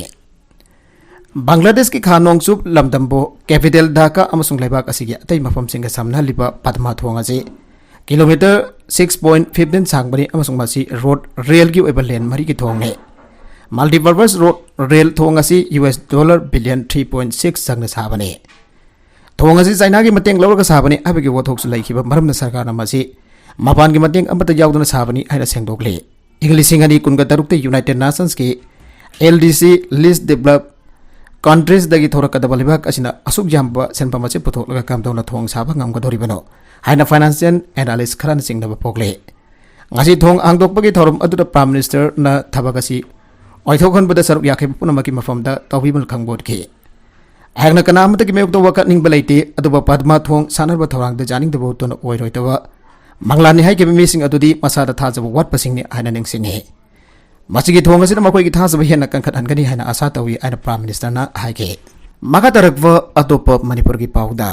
ꯕꯪꯒ꯭ꯂꯥꯗꯦꯁꯀꯤ ꯈꯥ ꯅꯣꯡꯆꯨꯞ ꯂꯝꯗꯝꯕꯨ ꯀꯦꯄꯤꯇꯦꯜ ꯙꯥꯀꯥ ꯑꯃꯁꯨꯡ ꯂꯩꯕꯥꯛ ꯑꯁꯤꯒꯤ ꯑꯇꯩ ꯃꯐꯝꯁꯤꯡꯒ ꯁꯝꯅꯍꯜꯂꯤꯕ ꯄꯗꯃ ꯊꯣꯡ ꯑꯁꯤ ꯀꯤꯂꯣꯃꯤꯇꯔ ꯁꯤꯛꯁ ꯄꯣꯏꯟ ꯐꯤꯐꯇꯤꯟ ꯁꯥꯡꯕꯅꯤ ꯑꯃꯁꯨꯡ ꯃꯁꯤ ꯔꯣꯗ ꯔꯦꯜꯒꯤ ꯑꯣꯏꯕ ꯂꯦꯟ ꯃꯔꯤꯒꯤ ꯊꯣꯡꯅꯤ꯫ ꯃꯜꯇꯤꯄꯔꯄꯁ ꯔꯣꯗ ꯔꯦꯜ ꯊꯣꯡ ꯑꯁꯤ U S dollar billion three point six ꯆꯪꯅ ꯁꯥꯕꯅꯤ꯫ ꯊꯣꯡ ꯑꯁꯤ ꯆꯥꯏꯅꯥꯒꯤ ꯃꯇꯦꯡ ꯂꯧꯔꯒ ꯁꯥꯕꯅꯤ ꯍꯥꯏꯕꯒꯤ ꯋꯥꯊꯣꯛꯁꯨ ꯂꯩꯈꯤꯕ ꯃꯔꯝꯅ ꯁꯔꯀꯥꯔꯅ ꯃꯁꯤ ꯃꯄꯥꯟꯒꯤ ꯃꯇꯦꯡ ꯑꯃꯠꯇ ꯌꯥꯎꯗꯅ ꯁꯥꯕꯅꯤ ꯍꯥꯏꯅ ꯁꯦꯡꯗꯣꯛꯂꯤ꯫ ꯏꯪ ꯂꯤꯁꯤꯡ ꯑꯅꯤ ꯀꯨꯟꯒ ꯇꯔꯨꯛꯇ ꯌꯨꯅꯥꯏꯇꯦꯗ ꯅꯦꯁꯟꯁꯀꯤ ꯑꯦꯜ ꯗꯤ ꯁꯤ ꯂꯤꯁ ꯗꯤꯕꯂꯞ ꯀꯟꯇ꯭ꯔꯤꯁꯇꯒꯤ ꯊꯣꯔꯛꯀꯗꯕ ꯂꯩꯕꯥꯛ ꯑꯁꯤꯅ ꯑꯁꯨꯛ ꯌꯥꯝꯕ ꯁꯦꯟꯐꯝ ꯑꯁꯤ ꯄꯨꯊꯣꯛꯂꯒ ꯀꯝꯗꯧꯅ ꯊꯣꯡ ꯁꯥꯕ ꯉꯝꯒꯗꯧꯔꯤꯕꯅꯣ ꯍꯥꯏꯅ ꯐꯥꯏꯅꯥꯟꯁꯤꯌꯦꯜ ꯑꯦꯅꯥꯂꯤꯁ ꯈꯔꯅ ꯆꯤꯡꯅꯕ ꯄꯣꯛꯂꯤ꯫ ꯉꯁꯤ ꯊꯣꯡ ꯍꯥꯡꯗꯣꯛꯄꯒꯤ ꯊꯧꯔꯝ ꯑꯗꯨꯗ ꯄ꯭ꯔꯥꯏꯝ ꯃꯤꯅꯤꯁꯇꯔꯅ ꯊꯕꯛ ꯑꯁꯤ ꯑꯣꯏꯊꯣꯛꯍꯟꯕꯗ ꯁꯔꯨꯛ ꯌꯥꯈꯤꯕ ꯄꯨꯝꯅꯃꯛꯀꯤ ꯃꯐꯝꯗ ꯇꯧꯕꯤꯃꯜ ꯈꯪꯕꯣꯠꯈꯤ꯫ ꯑꯩꯍꯥꯛꯅ ꯀꯅꯥ ꯑꯃꯠꯇꯒꯤ ꯃꯥꯌꯣꯛꯇ ꯋꯥꯀꯠꯅꯤꯡꯕ ꯂꯩꯇꯦ, ꯑꯗꯨꯕꯨ ꯄꯗꯃ ꯊꯣꯡ ꯁꯥꯟꯅꯕ ꯊꯧꯔꯥꯡꯗ ꯌꯥꯅꯤꯡꯗꯕ ꯎꯠꯇꯨꯅ ꯑꯣꯏꯔꯣꯏꯗꯕ ꯃꯪꯂꯥꯟꯅꯤ ꯍꯥꯏꯈꯤꯕ ꯃꯤꯁꯤꯡ ꯑꯗꯨꯗꯤ ꯃꯁꯥꯗ ꯊꯥꯖꯕ ꯋꯥꯠꯄꯁꯤꯡꯅꯤ ꯍꯥꯏꯅ ꯅꯤꯡꯁꯤꯡꯉꯤ꯫ ꯃꯁꯤꯒꯤ ꯊꯣꯡ ꯑꯁꯤꯅ ꯃꯈꯣꯏꯒꯤ ꯊꯥꯖꯕ ꯍꯦꯟꯅ ꯀꯟꯈꯠꯍꯟꯒꯅꯤ ꯍꯥꯏꯅ ꯑꯥꯁꯥ ꯇꯧꯏ ꯍꯥꯏꯅ ꯄ꯭ꯔꯥꯏꯝ ꯃꯤꯅꯤꯁꯇꯔꯅ ꯍꯥꯏꯈꯤ꯫ ꯃꯈꯥ ꯇꯥꯔꯛꯄ ꯑꯇꯣꯞꯄ ꯃꯅꯤꯄꯨꯔꯒꯤ ꯄꯥꯎꯗ,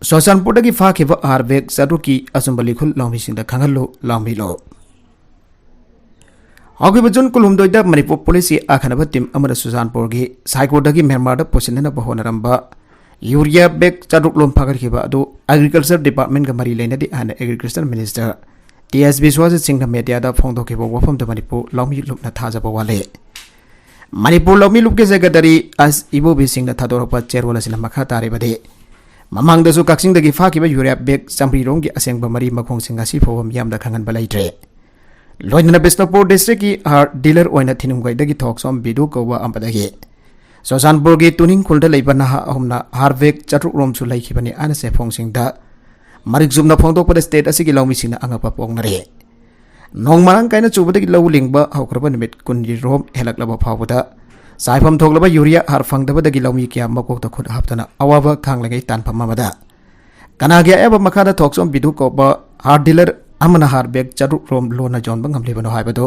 ꯆꯨꯔꯆꯥꯟꯄꯨꯔꯗꯒꯤ ꯐꯥꯈꯤꯕ ꯑꯥꯔ ꯕꯦꯒ ꯆꯥꯇ꯭ꯔꯨꯛꯀꯤ ꯑꯆꯨꯝꯕ ꯂꯤꯈꯨꯜ ꯂꯧꯃꯤꯁꯤꯡꯗ ꯈꯪꯍꯜꯂꯨ ꯂꯥꯎꯃꯤꯂꯨ꯫ ꯍꯧꯈꯤꯕ ꯖꯨꯟ ꯀꯨꯟꯍꯨꯝꯗꯣꯏꯗ ꯃꯅꯤꯄꯨꯔ ꯄꯨꯂꯤꯁꯀꯤ ꯑꯈꯟꯅꯕ ꯇꯤꯝ ꯑꯃꯅ ꯆꯨꯔꯆꯥꯟꯄꯨꯔꯒꯤ ꯁꯥꯏꯀꯣꯗꯒꯤ ꯃ꯭ꯌꯥꯟꯃꯥꯔꯗ ꯄꯨꯁꯤꯟꯅꯅꯕ ꯍꯣꯠꯅꯔꯝꯕ ꯌꯨꯔꯤꯌꯥ ꯕꯦꯒ ꯆꯥꯇ꯭ꯔꯨꯛ ꯂꯣꯝ ꯐꯥꯒꯠꯈꯤꯕ ꯑꯗꯨ ꯑꯦꯒ꯭ꯔꯤꯀꯜꯆꯔ ꯗꯤꯄꯥꯔꯠꯃꯦꯟꯒ ꯃꯔꯤ ꯂꯩꯅꯗꯦ ꯍꯥꯏꯅ ꯑꯦꯒ꯭ꯔꯤꯀꯜꯆꯔ ꯃꯤꯅꯤꯁꯇꯔ ꯇꯤ ꯑꯦꯁ ꯕꯤꯁ꯭ꯋꯥꯁ ꯁꯤꯡꯅ ꯃꯦꯗꯤꯌꯥꯗ ꯐꯣꯡꯗꯣꯛꯈꯤꯕ ꯋꯥꯐꯝꯗ ꯃꯅꯤꯄꯨꯔ ꯂꯧꯃꯤ ꯂꯨꯞꯅ ꯊꯥꯖꯕ ꯋꯥꯠꯂꯦ꯫ ꯃꯅꯤꯄꯨꯔ ꯂꯧꯃꯤ ꯂꯨꯞꯀꯤ ꯁꯦꯀ꯭ꯔꯦꯇꯔꯤ ꯑꯁ ꯏꯕꯣꯕꯤ ꯁꯤꯡꯅ ꯊꯥꯗꯣꯔꯛꯄ ꯆꯦꯔꯣꯜ ꯑꯁꯤꯅ ꯃꯈꯥ ꯇꯥꯔꯤꯕꯗꯤ, ꯃꯃꯥꯡꯗꯁꯨ ꯀꯛꯆꯤꯡꯗꯒꯤ ꯐꯥꯈꯤꯕ ꯌꯨꯔꯤꯌꯥ ꯕꯦꯒ ꯆꯥꯃꯔꯤꯔꯣꯝꯒꯤ ꯑꯁꯦꯡꯕ ꯃꯔꯤ ꯃꯈꯣꯡꯁꯤꯡ ꯉꯁꯤ ꯐꯥꯎꯕ ꯃꯤꯌꯥꯝꯗ ꯈꯪꯍꯟꯕ ꯂꯩꯇ꯭ꯔꯦ꯫ ꯂꯣꯏꯅꯅ ꯕꯤꯁꯅꯨꯄꯨꯔ ꯗꯤꯁꯇ꯭ꯔꯤꯛꯀꯤ ꯍꯥꯔ ꯗꯤꯂꯔ ꯑꯣꯏꯅ ꯊꯤꯅꯨꯡꯒꯩꯗꯒꯤ ꯊꯣꯛꯆꯣꯝ ꯕꯤꯗꯨ ꯀꯧꯕ ꯑꯃꯗꯒꯤ ꯆꯨꯔꯆꯥꯟꯄꯨꯔꯒꯤ ꯇꯨꯅꯤꯡꯈꯨꯜꯗ ꯂꯩꯕ ꯅꯍꯥ ꯑꯍꯨꯝꯅ ꯍꯥꯔ ꯕꯦꯒ ꯆꯥꯇ꯭ꯔꯨꯛ ꯔꯣꯝꯁꯨ ꯂꯩꯈꯤꯕꯅꯤ ꯍꯥꯏꯅ ꯆꯦꯐꯣꯡꯁꯤꯡꯗ ꯃꯔꯤꯛ ꯆꯨꯝꯅ ꯐꯣꯡꯗꯣꯛꯄꯗ ꯁ꯭ꯇꯦꯠ ꯑꯁꯤꯒꯤ ꯂꯧꯃꯤꯁꯤꯡꯅ ꯑꯉꯛꯄ ꯄꯣꯛꯅꯔꯦ꯫ ꯅꯣꯡ ꯃꯔꯥꯡ ꯀꯥꯏꯅ ꯆꯨꯕꯗꯒꯤ ꯂꯧ ꯂꯤꯡꯕ ꯍꯧꯈ꯭ꯔꯕ ꯅꯨꯃꯤꯠ ꯀꯨꯟꯅꯤ ꯔꯣꯝ ꯍꯦꯜꯂꯛꯂꯕ ꯐꯥꯎꯕꯗ ꯆꯥꯏꯐꯝ ꯊꯣꯛꯂꯕ ꯌꯨꯔꯤꯌꯥ ꯍꯥꯔ ꯐꯪꯗꯕꯗꯒꯤ ꯂꯧꯃꯤ ꯀꯌꯥ ꯃꯀꯣꯛꯇ ꯈꯨꯠ ꯍꯥꯞꯇꯅ ꯑꯋꯥꯕ ꯈꯥꯡꯂꯤꯉꯩ ꯇꯥꯟꯐꯝ ꯑꯃꯗ ꯀꯅꯥꯒꯤ ꯑꯌꯥꯕ ꯃꯈꯥꯗ ꯊꯣꯛꯆꯣꯝ ꯕꯤꯗꯨ ꯀꯧꯕ ꯍꯥꯔ ꯗꯤꯂꯔ ꯑꯃꯅ ꯍꯥꯔ ꯕꯦꯒ ꯆꯥꯇ꯭ꯔꯨꯛ ꯔꯣꯝ ꯂꯣꯟꯅ ꯌꯣꯟꯕ ꯉꯝꯂꯤꯕꯅꯣ ꯍꯥꯏꯕꯗꯨ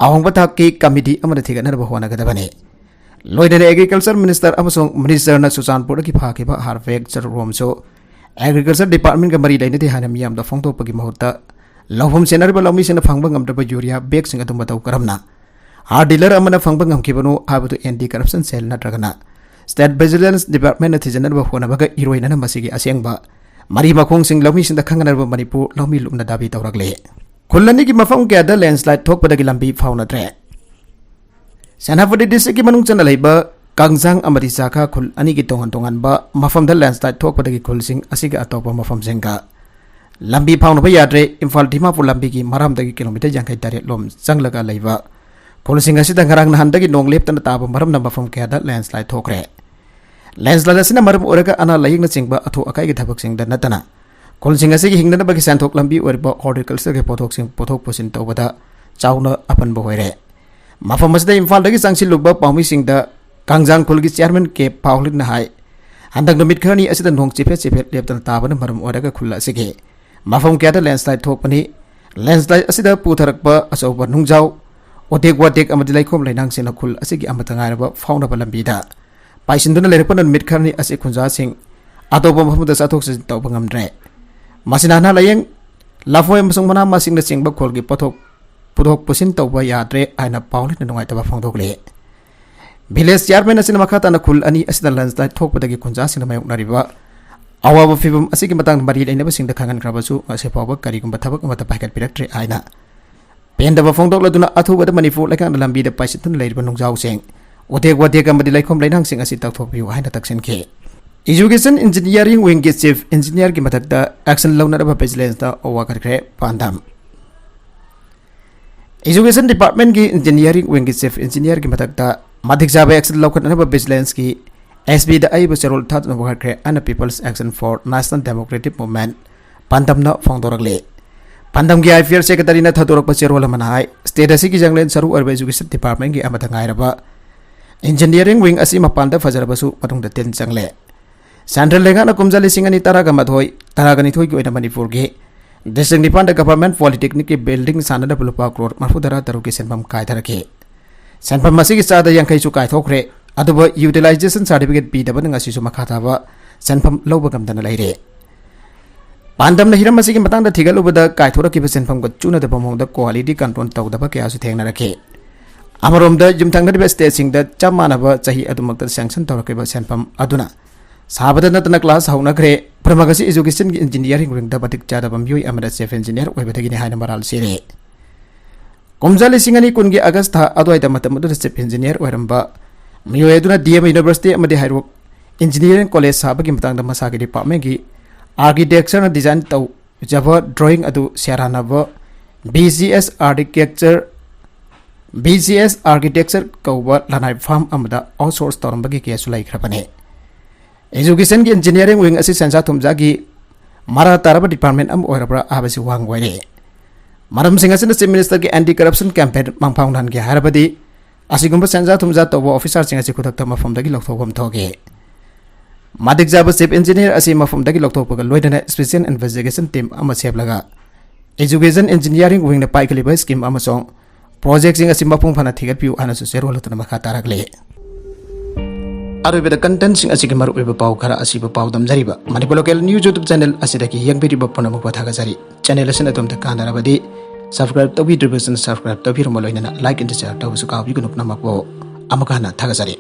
ꯑꯍꯣꯡꯕ ꯊꯥꯛꯀꯤ ꯀꯃꯤꯇꯤ ꯑꯃꯅ ꯊꯤꯒꯠꯅꯅꯕ ꯍꯣꯠꯅꯒꯗꯕꯅꯤ꯫ ꯂꯣꯏꯅꯅ ꯑꯦꯒ꯭ꯔꯤꯀꯜꯆꯔ ꯃꯤꯅꯤꯁꯇꯔ ꯑꯃꯁꯨꯡ ꯃꯤꯅꯤꯁꯇꯔꯅ ꯆꯨꯔꯆꯥꯟꯄꯨꯔꯗꯒꯤ ꯐꯥꯈꯤꯕ ꯍꯥꯔ ꯕꯦꯒ ꯆꯥꯇ꯭ꯔꯨꯛ ꯔꯣꯝꯁꯨ ꯑꯦꯒ꯭ꯔꯤꯀꯜꯆꯔ ꯗꯤꯄꯥꯔꯠꯃꯦꯟꯒ ꯃꯔꯤ ꯂꯩꯅꯗꯦ ꯍꯥꯏꯅ ꯃꯤꯌꯥꯝꯗ ꯐꯣꯡꯗꯣꯛꯄꯒꯤ ꯃꯍꯨꯠꯇ ꯂꯧꯐꯝ ꯁꯦꯟꯅꯔꯤꯕ ꯂꯧꯃꯤꯁꯤꯡꯅ ꯐꯪꯕ ꯉꯝꯗ꯭ꯔꯕ ꯌꯨꯔꯤꯌꯥ ꯕꯦꯒꯁꯤꯡ ꯑꯗꯨ ꯃꯇꯧ ꯀꯔꯝꯅ ꯍꯥꯔ ꯗꯤꯂꯔ ꯑꯃꯅ ꯐꯪꯕ ꯉꯝꯈꯤꯕꯅꯣ ꯍꯥꯏꯕꯗꯨ ꯑꯦꯟꯇꯤ ꯀꯔꯞꯁꯟ ꯁꯦꯜ ꯅꯠꯇ꯭ꯔꯒꯅ ꯁ꯭ꯇꯦꯠ ꯚꯤꯖꯤꯂꯦꯟꯁ ꯗꯤꯄꯥꯔꯠꯃꯦꯟꯅ ꯊꯤꯖꯤꯟꯅꯅꯕ ꯍꯣꯠꯅꯕꯒ ꯏꯔꯣꯏꯅꯅ ꯃꯁꯤꯒꯤ ꯑꯁꯦꯡꯕ ꯃꯔꯤ ꯃꯈꯣꯡꯁꯤꯡ ꯂꯧꯃꯤꯁꯤꯡꯗ ꯈꯪꯍꯟꯅꯕ ꯃꯅꯤꯄꯨꯔ ꯂꯧꯃꯤ ꯂꯨꯞꯅ ꯗꯥꯕꯤ ꯇꯧꯔꯛꯂꯤ꯫ ꯈꯨꯜ ꯑꯅꯤꯒꯤ ꯃꯐꯝ ꯀꯌꯥꯗ ꯂꯦꯟꯁꯂꯥꯏꯠ ꯊꯣꯛꯄꯗꯒꯤ ꯂꯝꯕꯤ ꯐꯥꯎꯅꯗ꯭ꯔꯦ꯫ ꯁꯦꯅꯥꯄꯇꯤ ꯗꯤꯁꯇ꯭ꯔꯤꯛꯀꯤ ꯃꯅꯨꯡ ꯆꯟꯅ ꯂꯩꯕ ꯀꯥꯡꯖꯥꯡ ꯑꯃꯗꯤ ꯆꯥꯈꯥ ꯈꯨꯜ ꯑꯅꯤꯒꯤ ꯇꯣꯉꯥꯟ ꯇꯣꯉꯥꯟꯕ ꯃꯐꯝꯗ ꯂꯦꯟꯁꯂꯥꯏꯠ ꯊꯣꯛꯄꯗꯒꯤ ꯈꯨꯜꯁꯤꯡ ꯑꯁꯤꯒ ꯑꯇꯣꯞꯄ ꯃꯐꯝꯁꯤꯡꯒ ꯂꯝꯕꯤ ꯐꯥꯎꯅꯕ ꯌꯥꯗ꯭ꯔꯦ꯫ ꯏꯝꯐꯥꯜ ꯗꯤꯃꯥꯄꯨꯔ ꯂꯝꯕꯤꯒꯤ ꯃꯔꯥꯝꯗꯒꯤ ꯀꯤꯂꯣꯃꯤꯇꯔ ꯌꯥꯡꯈꯩ ꯇꯔꯦꯠ ꯂꯣꯝ ꯆꯪꯂꯒ ꯂꯩꯕ ꯈꯨꯜꯁꯤꯡ ꯑꯁꯤꯗ ꯉꯔꯥꯡ ꯅꯍꯥꯟꯗꯒꯤ ꯅꯣꯡ ꯂꯦꯞꯇꯅ ꯇꯥꯕ ꯃꯔꯝꯅ ꯃꯐꯝ ꯀꯌꯥꯗ ꯂꯦꯟꯁꯂꯥꯏꯠ ꯊꯣꯛꯈ꯭ꯔꯦ꯫ ꯂꯦꯟꯁꯂꯥꯏꯠ ꯑꯁꯤꯅ ꯃꯔꯝ ꯑꯣꯏꯔꯒ ꯑꯅꯥ ꯂꯥꯌꯦꯡꯅꯆꯤꯡꯕ ꯑꯊꯨ ꯑꯀꯥꯏꯒꯤ ꯊꯕꯛꯁꯤꯡꯗ ꯅꯠꯇꯅ ꯈꯨꯜꯁꯤꯡ ꯑꯁꯤꯒꯤ ꯍꯤꯡꯅꯅꯕꯒꯤ ꯁꯦꯟꯊꯣꯛ ꯂꯝꯕꯤ ꯑꯣꯏꯔꯤꯕ ꯍꯣꯔꯇꯤꯀꯜꯆꯔꯒꯤ ꯄꯣꯠꯊꯣꯛꯁꯤꯡ ꯄꯨꯊꯣꯛ ꯄꯨꯁꯤꯟ ꯇꯧꯕꯗ ꯆꯥꯎꯅ ꯑꯄꯟꯕ ꯑꯣꯏꯔꯦ꯫ ꯃꯐꯝ ꯑꯁꯤꯗ ꯏꯝꯐꯥꯜꯗꯒꯤ ꯆꯪꯁꯤꯜꯂꯨꯕ ꯄꯥꯎꯃꯤꯁꯤꯡꯗ ꯀꯥꯡꯖꯥꯡ ꯈꯨꯜꯒꯤ ꯆꯤꯌꯥꯔꯃꯦꯟ ꯀꯦ ꯄꯥꯎꯂꯤꯛꯅ ꯍꯥꯏ, ꯍꯟꯗꯛ ꯅꯨꯃꯤꯠ ꯈꯔꯅꯤ ꯑꯁꯤꯗ ꯅꯣꯡ ꯆꯤꯐꯦꯠ ꯆꯤꯐꯦꯠ ꯂꯦꯞꯇꯅ ꯇꯥꯕꯅ ꯃꯔꯝ ꯑꯣꯏꯔꯒ ꯈꯨꯜ ꯑꯁꯤꯒꯤ ꯃꯐꯝ ꯀꯌꯥꯗ ꯂꯦꯟꯁꯂꯥꯏꯠ ꯊꯣꯛꯄꯅꯤ꯫ ꯂꯦꯟꯁꯂꯥꯏꯠ ꯑꯁꯤꯗ ꯄꯨꯊꯔꯛꯄ ꯑꯆꯧꯕ ꯅꯨꯡꯖꯥꯎ, ꯎꯇꯦꯛ ꯋꯥꯇꯦꯛ ꯑꯃꯗꯤ ꯂꯩꯈꯣꯝ ꯂꯩꯅꯥꯡꯁꯤꯡꯅ ꯈꯨꯜ ꯑꯁꯤꯒꯤ ꯑꯃꯠꯇ ꯉꯥꯏꯔꯕ ꯐꯥꯎꯅꯕ ꯂꯝꯕꯤꯗ ꯄꯥꯏꯁꯤꯟꯗꯨꯅ ꯂꯩꯔꯛꯄꯅ ꯅꯨꯃꯤꯠ ꯈꯔꯅꯤ ꯑꯁꯤ ꯈꯨꯟꯖꯥꯁꯤꯡ ꯑꯇꯣꯞꯄ ꯃꯐꯝꯗ ꯆꯠꯊꯣꯛ ꯆꯠꯁꯤꯟ ꯇꯧꯕ ꯉꯝꯗ꯭ꯔꯦ꯫ ꯃꯁꯤꯅ ꯑꯅꯥ ꯂꯥꯌꯦꯡ, ꯂꯐꯣꯏ ꯑꯃꯁꯨꯡ ꯃꯅꯥ ꯃꯁꯤꯡꯅꯆꯤꯡꯕ ꯈꯨꯜꯒꯤ ꯄꯣꯠꯊꯣꯛ ꯄꯨꯊꯣꯛ ꯄꯨꯁꯤꯟ ꯇꯧꯕ ꯌꯥꯗ꯭ꯔꯦ ꯍꯥꯏꯅ ꯄꯥꯎꯂꯤꯛꯅ ꯅꯨꯡꯉꯥꯏꯇꯕ ꯐꯣꯡꯗꯣꯛꯂꯤ꯫ ꯚꯤꯂꯦꯖ ꯆꯤꯌꯥꯔꯃꯦꯟ ꯑꯁꯤꯅ ꯃꯈꯥ ꯇꯥꯅ ꯈꯨꯜ ꯑꯅꯤ ꯑꯁꯤꯗ ꯂꯦꯟꯁꯂꯥꯏꯠ ꯊꯣꯛꯄꯗꯒꯤ ꯈꯨꯟꯖꯥꯁꯤꯡꯅ ꯃꯥꯌꯣꯛꯅꯔꯤꯕ ꯑꯋꯥꯕ ꯐꯤꯚꯝ ꯑꯁꯤꯒꯤ ꯃꯇꯥꯡꯗ ꯃꯔꯤ ꯂꯩꯅꯕꯁꯤꯡꯗ ꯈꯪꯍꯟꯈ꯭ꯔꯕꯁꯨ ꯉꯁꯤ ꯐꯥꯎꯕ ꯀꯔꯤꯒꯨꯝꯕ ꯊꯕꯛ ꯑꯃꯠꯇ ꯄꯥꯏꯈꯠꯄꯤꯔꯛꯇ꯭ꯔꯦ ꯍꯥꯏꯅ ꯄꯦꯟꯗꯕ ꯐꯣꯡꯗꯣꯛꯂꯗꯨꯅ ꯑꯊꯨꯕꯗ ꯃꯅꯤꯄꯨꯔ ꯂꯩꯉꯥꯛꯅ ꯂꯝꯕꯤꯗ ꯄꯥꯏꯁꯤꯟꯗꯨꯅ ꯂꯩꯔꯤꯕ ꯅꯨꯡꯖꯥꯎꯁꯤꯡ, ꯎꯗꯦꯛ ꯋꯥꯗꯦꯛ ꯑꯃꯗꯤ ꯂꯩꯈꯣꯝ ꯂꯩꯅꯥꯡꯁꯤꯡ ꯑꯁꯤ ꯇꯧꯊꯣꯛꯄꯤꯌꯨ ꯍꯥꯏꯅ ꯇꯛꯁꯤꯟꯈꯤ꯫ Education Engineering Wing ꯒꯤ Chief Engineer ꯒꯤ ꯃꯊꯛꯇ action ꯂꯧꯅꯅꯕ vigilance ꯇ ꯋꯥꯀꯠꯈ꯭ꯔꯦ ꯄꯥꯟꯗꯝ꯫ Education Department ꯀꯤ Engineering Wing ꯒꯤ Chief Engineer ꯒꯤ ꯃꯊꯛꯇ ꯃꯇꯤꯛ ꯆꯥꯕ action ꯂꯧꯈꯠꯅꯅꯕ vigilance ꯀꯤ S P ꯗ ꯑꯏꯕ ꯆꯦꯔꯣꯜ ꯊꯥꯗꯨꯅ ꯋꯥꯀꯠꯈ꯭ꯔꯦ ꯍꯥꯏꯅ People's Action for National Democratic Movement ꯄꯥꯟꯗꯝꯅ ꯐꯣꯡꯗꯣꯔꯛꯂꯤ꯫ ꯄꯥꯟꯗꯝꯒꯤ I P R Secretary ꯅ ꯊꯥꯗꯣꯔꯛꯄ ꯆꯦꯔꯣꯜ ꯑꯃꯅ ꯍꯥꯏ, state ꯑꯁꯤꯒꯤ ꯌꯥꯡꯂꯦꯟ ꯁꯔꯨ ꯑꯣꯏꯔꯕ Education Department ꯀꯤ ꯑꯃꯠꯇ ꯉꯥꯏꯔꯕ Engineering Wing ꯑꯁꯤ ꯃꯄꯥꯟꯗ ꯐꯖꯔꯕꯁꯨ ꯃꯅꯨꯡꯗ ꯇꯤꯟ ꯆꯪꯂꯦ꯫ Central ꯂꯩꯉꯥꯛꯅ ꯀꯨꯝꯖꯥ ꯂꯤꯁꯤꯡ ꯑꯅꯤ ꯇꯔꯥꯒ ꯃꯥꯊꯣꯏ, ꯇꯔꯥꯒ ꯅꯤꯊꯣꯏꯒꯤ ꯑꯣꯏꯅ ꯃꯅꯤꯄꯨꯔꯒꯤ district ꯅꯤꯄꯥꯟꯗ Government Polytechnic ꯀꯤ building ꯁꯥꯅꯅꯕ ꯂꯨꯄꯥ ꯀ꯭ꯔꯣꯔ ꯃꯔꯤꯐꯨ ꯇꯔꯥ ꯇꯔꯨꯛꯀꯤ ꯁꯦꯟꯐꯝ ꯀꯥꯏꯊꯔꯛꯈꯤ꯫ ꯁꯦꯟꯐꯝ ꯑꯁꯤꯒꯤ ꯆꯥꯗ ꯌꯥꯡꯈꯩꯁꯨ ꯀꯥꯏꯊꯣꯛꯈ꯭ꯔꯦ, ꯑꯗꯨꯕꯨ utilization certificate ꯄꯤꯗꯕꯅ ꯉꯁꯤꯁꯨ ꯃꯈꯥ ꯇꯥꯕ ꯁꯦꯟꯐꯝ ꯂꯧꯕ ꯉꯝꯗꯅ ꯂꯩꯔꯦ꯫ ꯄꯥꯟꯗꯝꯅ ꯍꯤꯔꯝ ꯑꯁꯤꯒꯤ ꯃꯇꯥꯡꯗ ꯊꯤꯒꯠꯂꯨꯕꯗ ꯀꯥꯏꯊꯣꯔꯛꯈꯤꯕ ꯁꯦꯟꯐꯝꯒ ꯆꯨꯅꯗꯕ ꯃꯑꯣꯡꯗ quality control ꯇꯧꯗꯕ ꯀꯌꯥꯁꯨ ꯊꯦꯡꯅꯔꯛꯈꯤ꯫ ꯑꯃꯔꯣꯝꯗ ꯌꯨꯝꯊꯪꯅꯔꯤꯕ state ꯁꯤꯡꯗ ꯆꯞ ꯃꯥꯟꯅꯕ ꯆꯍꯤ ꯑꯗꯨꯃꯛꯇ sanction ꯇꯧꯔꯛꯈꯤꯕ ꯁꯦꯟꯐꯝ ꯑꯗꯨꯅ ꯁꯥꯕꯗ ꯅꯠꯇꯅ class ꯍꯧꯅꯈ꯭ꯔꯦ꯫ ꯄꯨꯝꯅꯃꯛ ꯑꯁꯤ Education ꯒꯤ Engineering Wing ꯗ ꯃꯇꯤꯛ ꯆꯥꯗꯕ ꯃꯤꯑꯣꯏ ꯑꯃꯅ Chief Engineer ꯑꯣꯏꯕꯗꯒꯤꯅꯤ ꯍꯥꯏꯅ ꯃꯔꯥꯜ ꯁꯤꯔꯦ꯫ ꯀꯨꯝꯖꯥ ꯂꯤꯁꯤꯡ ꯑꯅꯤ ꯀꯨꯟꯒꯤ August ꯊꯥ ꯑꯗꯨꯋꯥꯏꯗ ꯃꯇꯝ ꯑꯗꯨꯗ Chief Engineer ꯑꯣꯏꯔꯝꯕ ꯃꯤꯑꯣꯏ ꯑꯗꯨꯅ D M University ꯑꯃꯗꯤ ꯍꯩꯔꯣꯛ Engineering College ꯁꯥꯕꯒꯤ ꯃꯇꯥꯡꯗ ꯃꯁꯥꯒꯤ department ꯀꯤ architecture ꯅ design ꯇꯧꯖꯕ drawing ꯑꯗꯨ ꯁꯦꯔꯥꯟꯅꯕ B G S Architecture, B G S Architecture ꯀꯧꯕ ꯂꯅꯥꯏ firm ꯑꯃꯗ outsource ꯇꯧꯔꯝꯕꯒꯤ case ꯁꯨ ꯂꯩꯈ꯭ꯔꯕꯅꯤ꯫ Education ꯒꯤ Engineering Wing ꯑꯁꯤ ꯁꯦꯟꯖꯥ ꯊꯨꯝꯖꯥꯒꯤ ꯃꯔꯥ ꯇꯥꯔꯕ department ꯑꯃ ꯑꯣꯏꯔꯕ꯭ꯔꯥ ꯍꯥꯏꯕꯁꯤ ꯋꯥꯍꯪ ꯑꯣꯏꯔꯦ꯫ ꯃꯔꯝꯁꯤꯡ ꯑꯁꯤꯅ Chief Minister ꯒꯤ anti corruption campaign ꯃꯥꯡ ꯐꯥꯎꯅꯍꯟꯒꯦ ꯍꯥꯏꯔꯕꯗꯤ ꯑꯁꯤꯒꯨꯝꯕ ꯁꯦꯟꯖꯥ ꯊꯨꯝꯖꯥ ꯇꯧꯕ officer ꯁꯤꯡ ꯑꯁꯤ ꯈꯨꯗꯛꯇ ꯃꯐꯝꯗꯒꯤ ꯂꯧꯊꯣꯛꯐꯝ ꯊꯣꯛꯏ꯫ ꯃꯇꯤꯛ ꯆꯥꯕ Chief Engineer ꯑꯁꯤ ꯃꯐꯝꯗꯒꯤ ꯂꯧꯊꯣꯛꯄꯒ ꯂꯣꯏꯅꯅ special investigation team ꯑꯃ ꯁꯦꯝꯂꯒ Education Engineering Wing ꯅ ꯄꯥꯏꯈꯠꯂꯤꯕ scheme ꯑꯃꯁꯨꯡ project ꯁꯤꯡ ꯑꯁꯤ ꯃꯄꯨꯡ ꯐꯥꯅ ꯊꯤꯒꯠꯄꯤꯌꯨ ꯍꯥꯏꯅꯁꯨ ꯆꯦꯔꯣꯜ ꯑꯗꯨꯅ ꯃꯈꯥ ꯇꯥꯔꯛꯂꯤ꯫ ꯑꯔꯣꯏꯕꯗ content ꯁꯤꯡ ꯑꯁꯤꯒꯤ ꯃꯔꯨꯑꯣꯏꯕ ꯄꯥꯎ ꯈꯔ ꯑꯁꯤꯕꯨ ꯄꯥꯎꯗꯝꯖꯔꯤꯕ Manipur Local News YouTube channel ꯑꯁꯤꯗꯒꯤ ꯌꯦꯡꯕꯤꯔꯤꯕ ꯄꯨꯝꯅꯃꯛꯄꯨ ꯊꯥꯒꯠꯆꯔꯤ꯫ Channel ꯑꯁꯤꯅ ꯑꯗꯣꯝꯗ ꯀꯥꯟꯅꯔꯕꯗꯤ subscribe ꯇꯧꯕꯤꯗ꯭ꯔꯤꯕꯁꯤꯡꯅ subscribe ꯇꯧꯕꯤꯔꯝꯕ ꯂꯣꯏꯅꯅ like and share ꯇꯧꯕꯁꯨ ꯀꯥꯎꯕꯤꯒꯅꯨ꯫ ꯄꯨꯝꯅꯃꯛꯄꯨ ꯑꯃꯨꯛꯀ ꯍꯟꯅ ꯊꯥꯒꯠꯆꯔꯤ꯫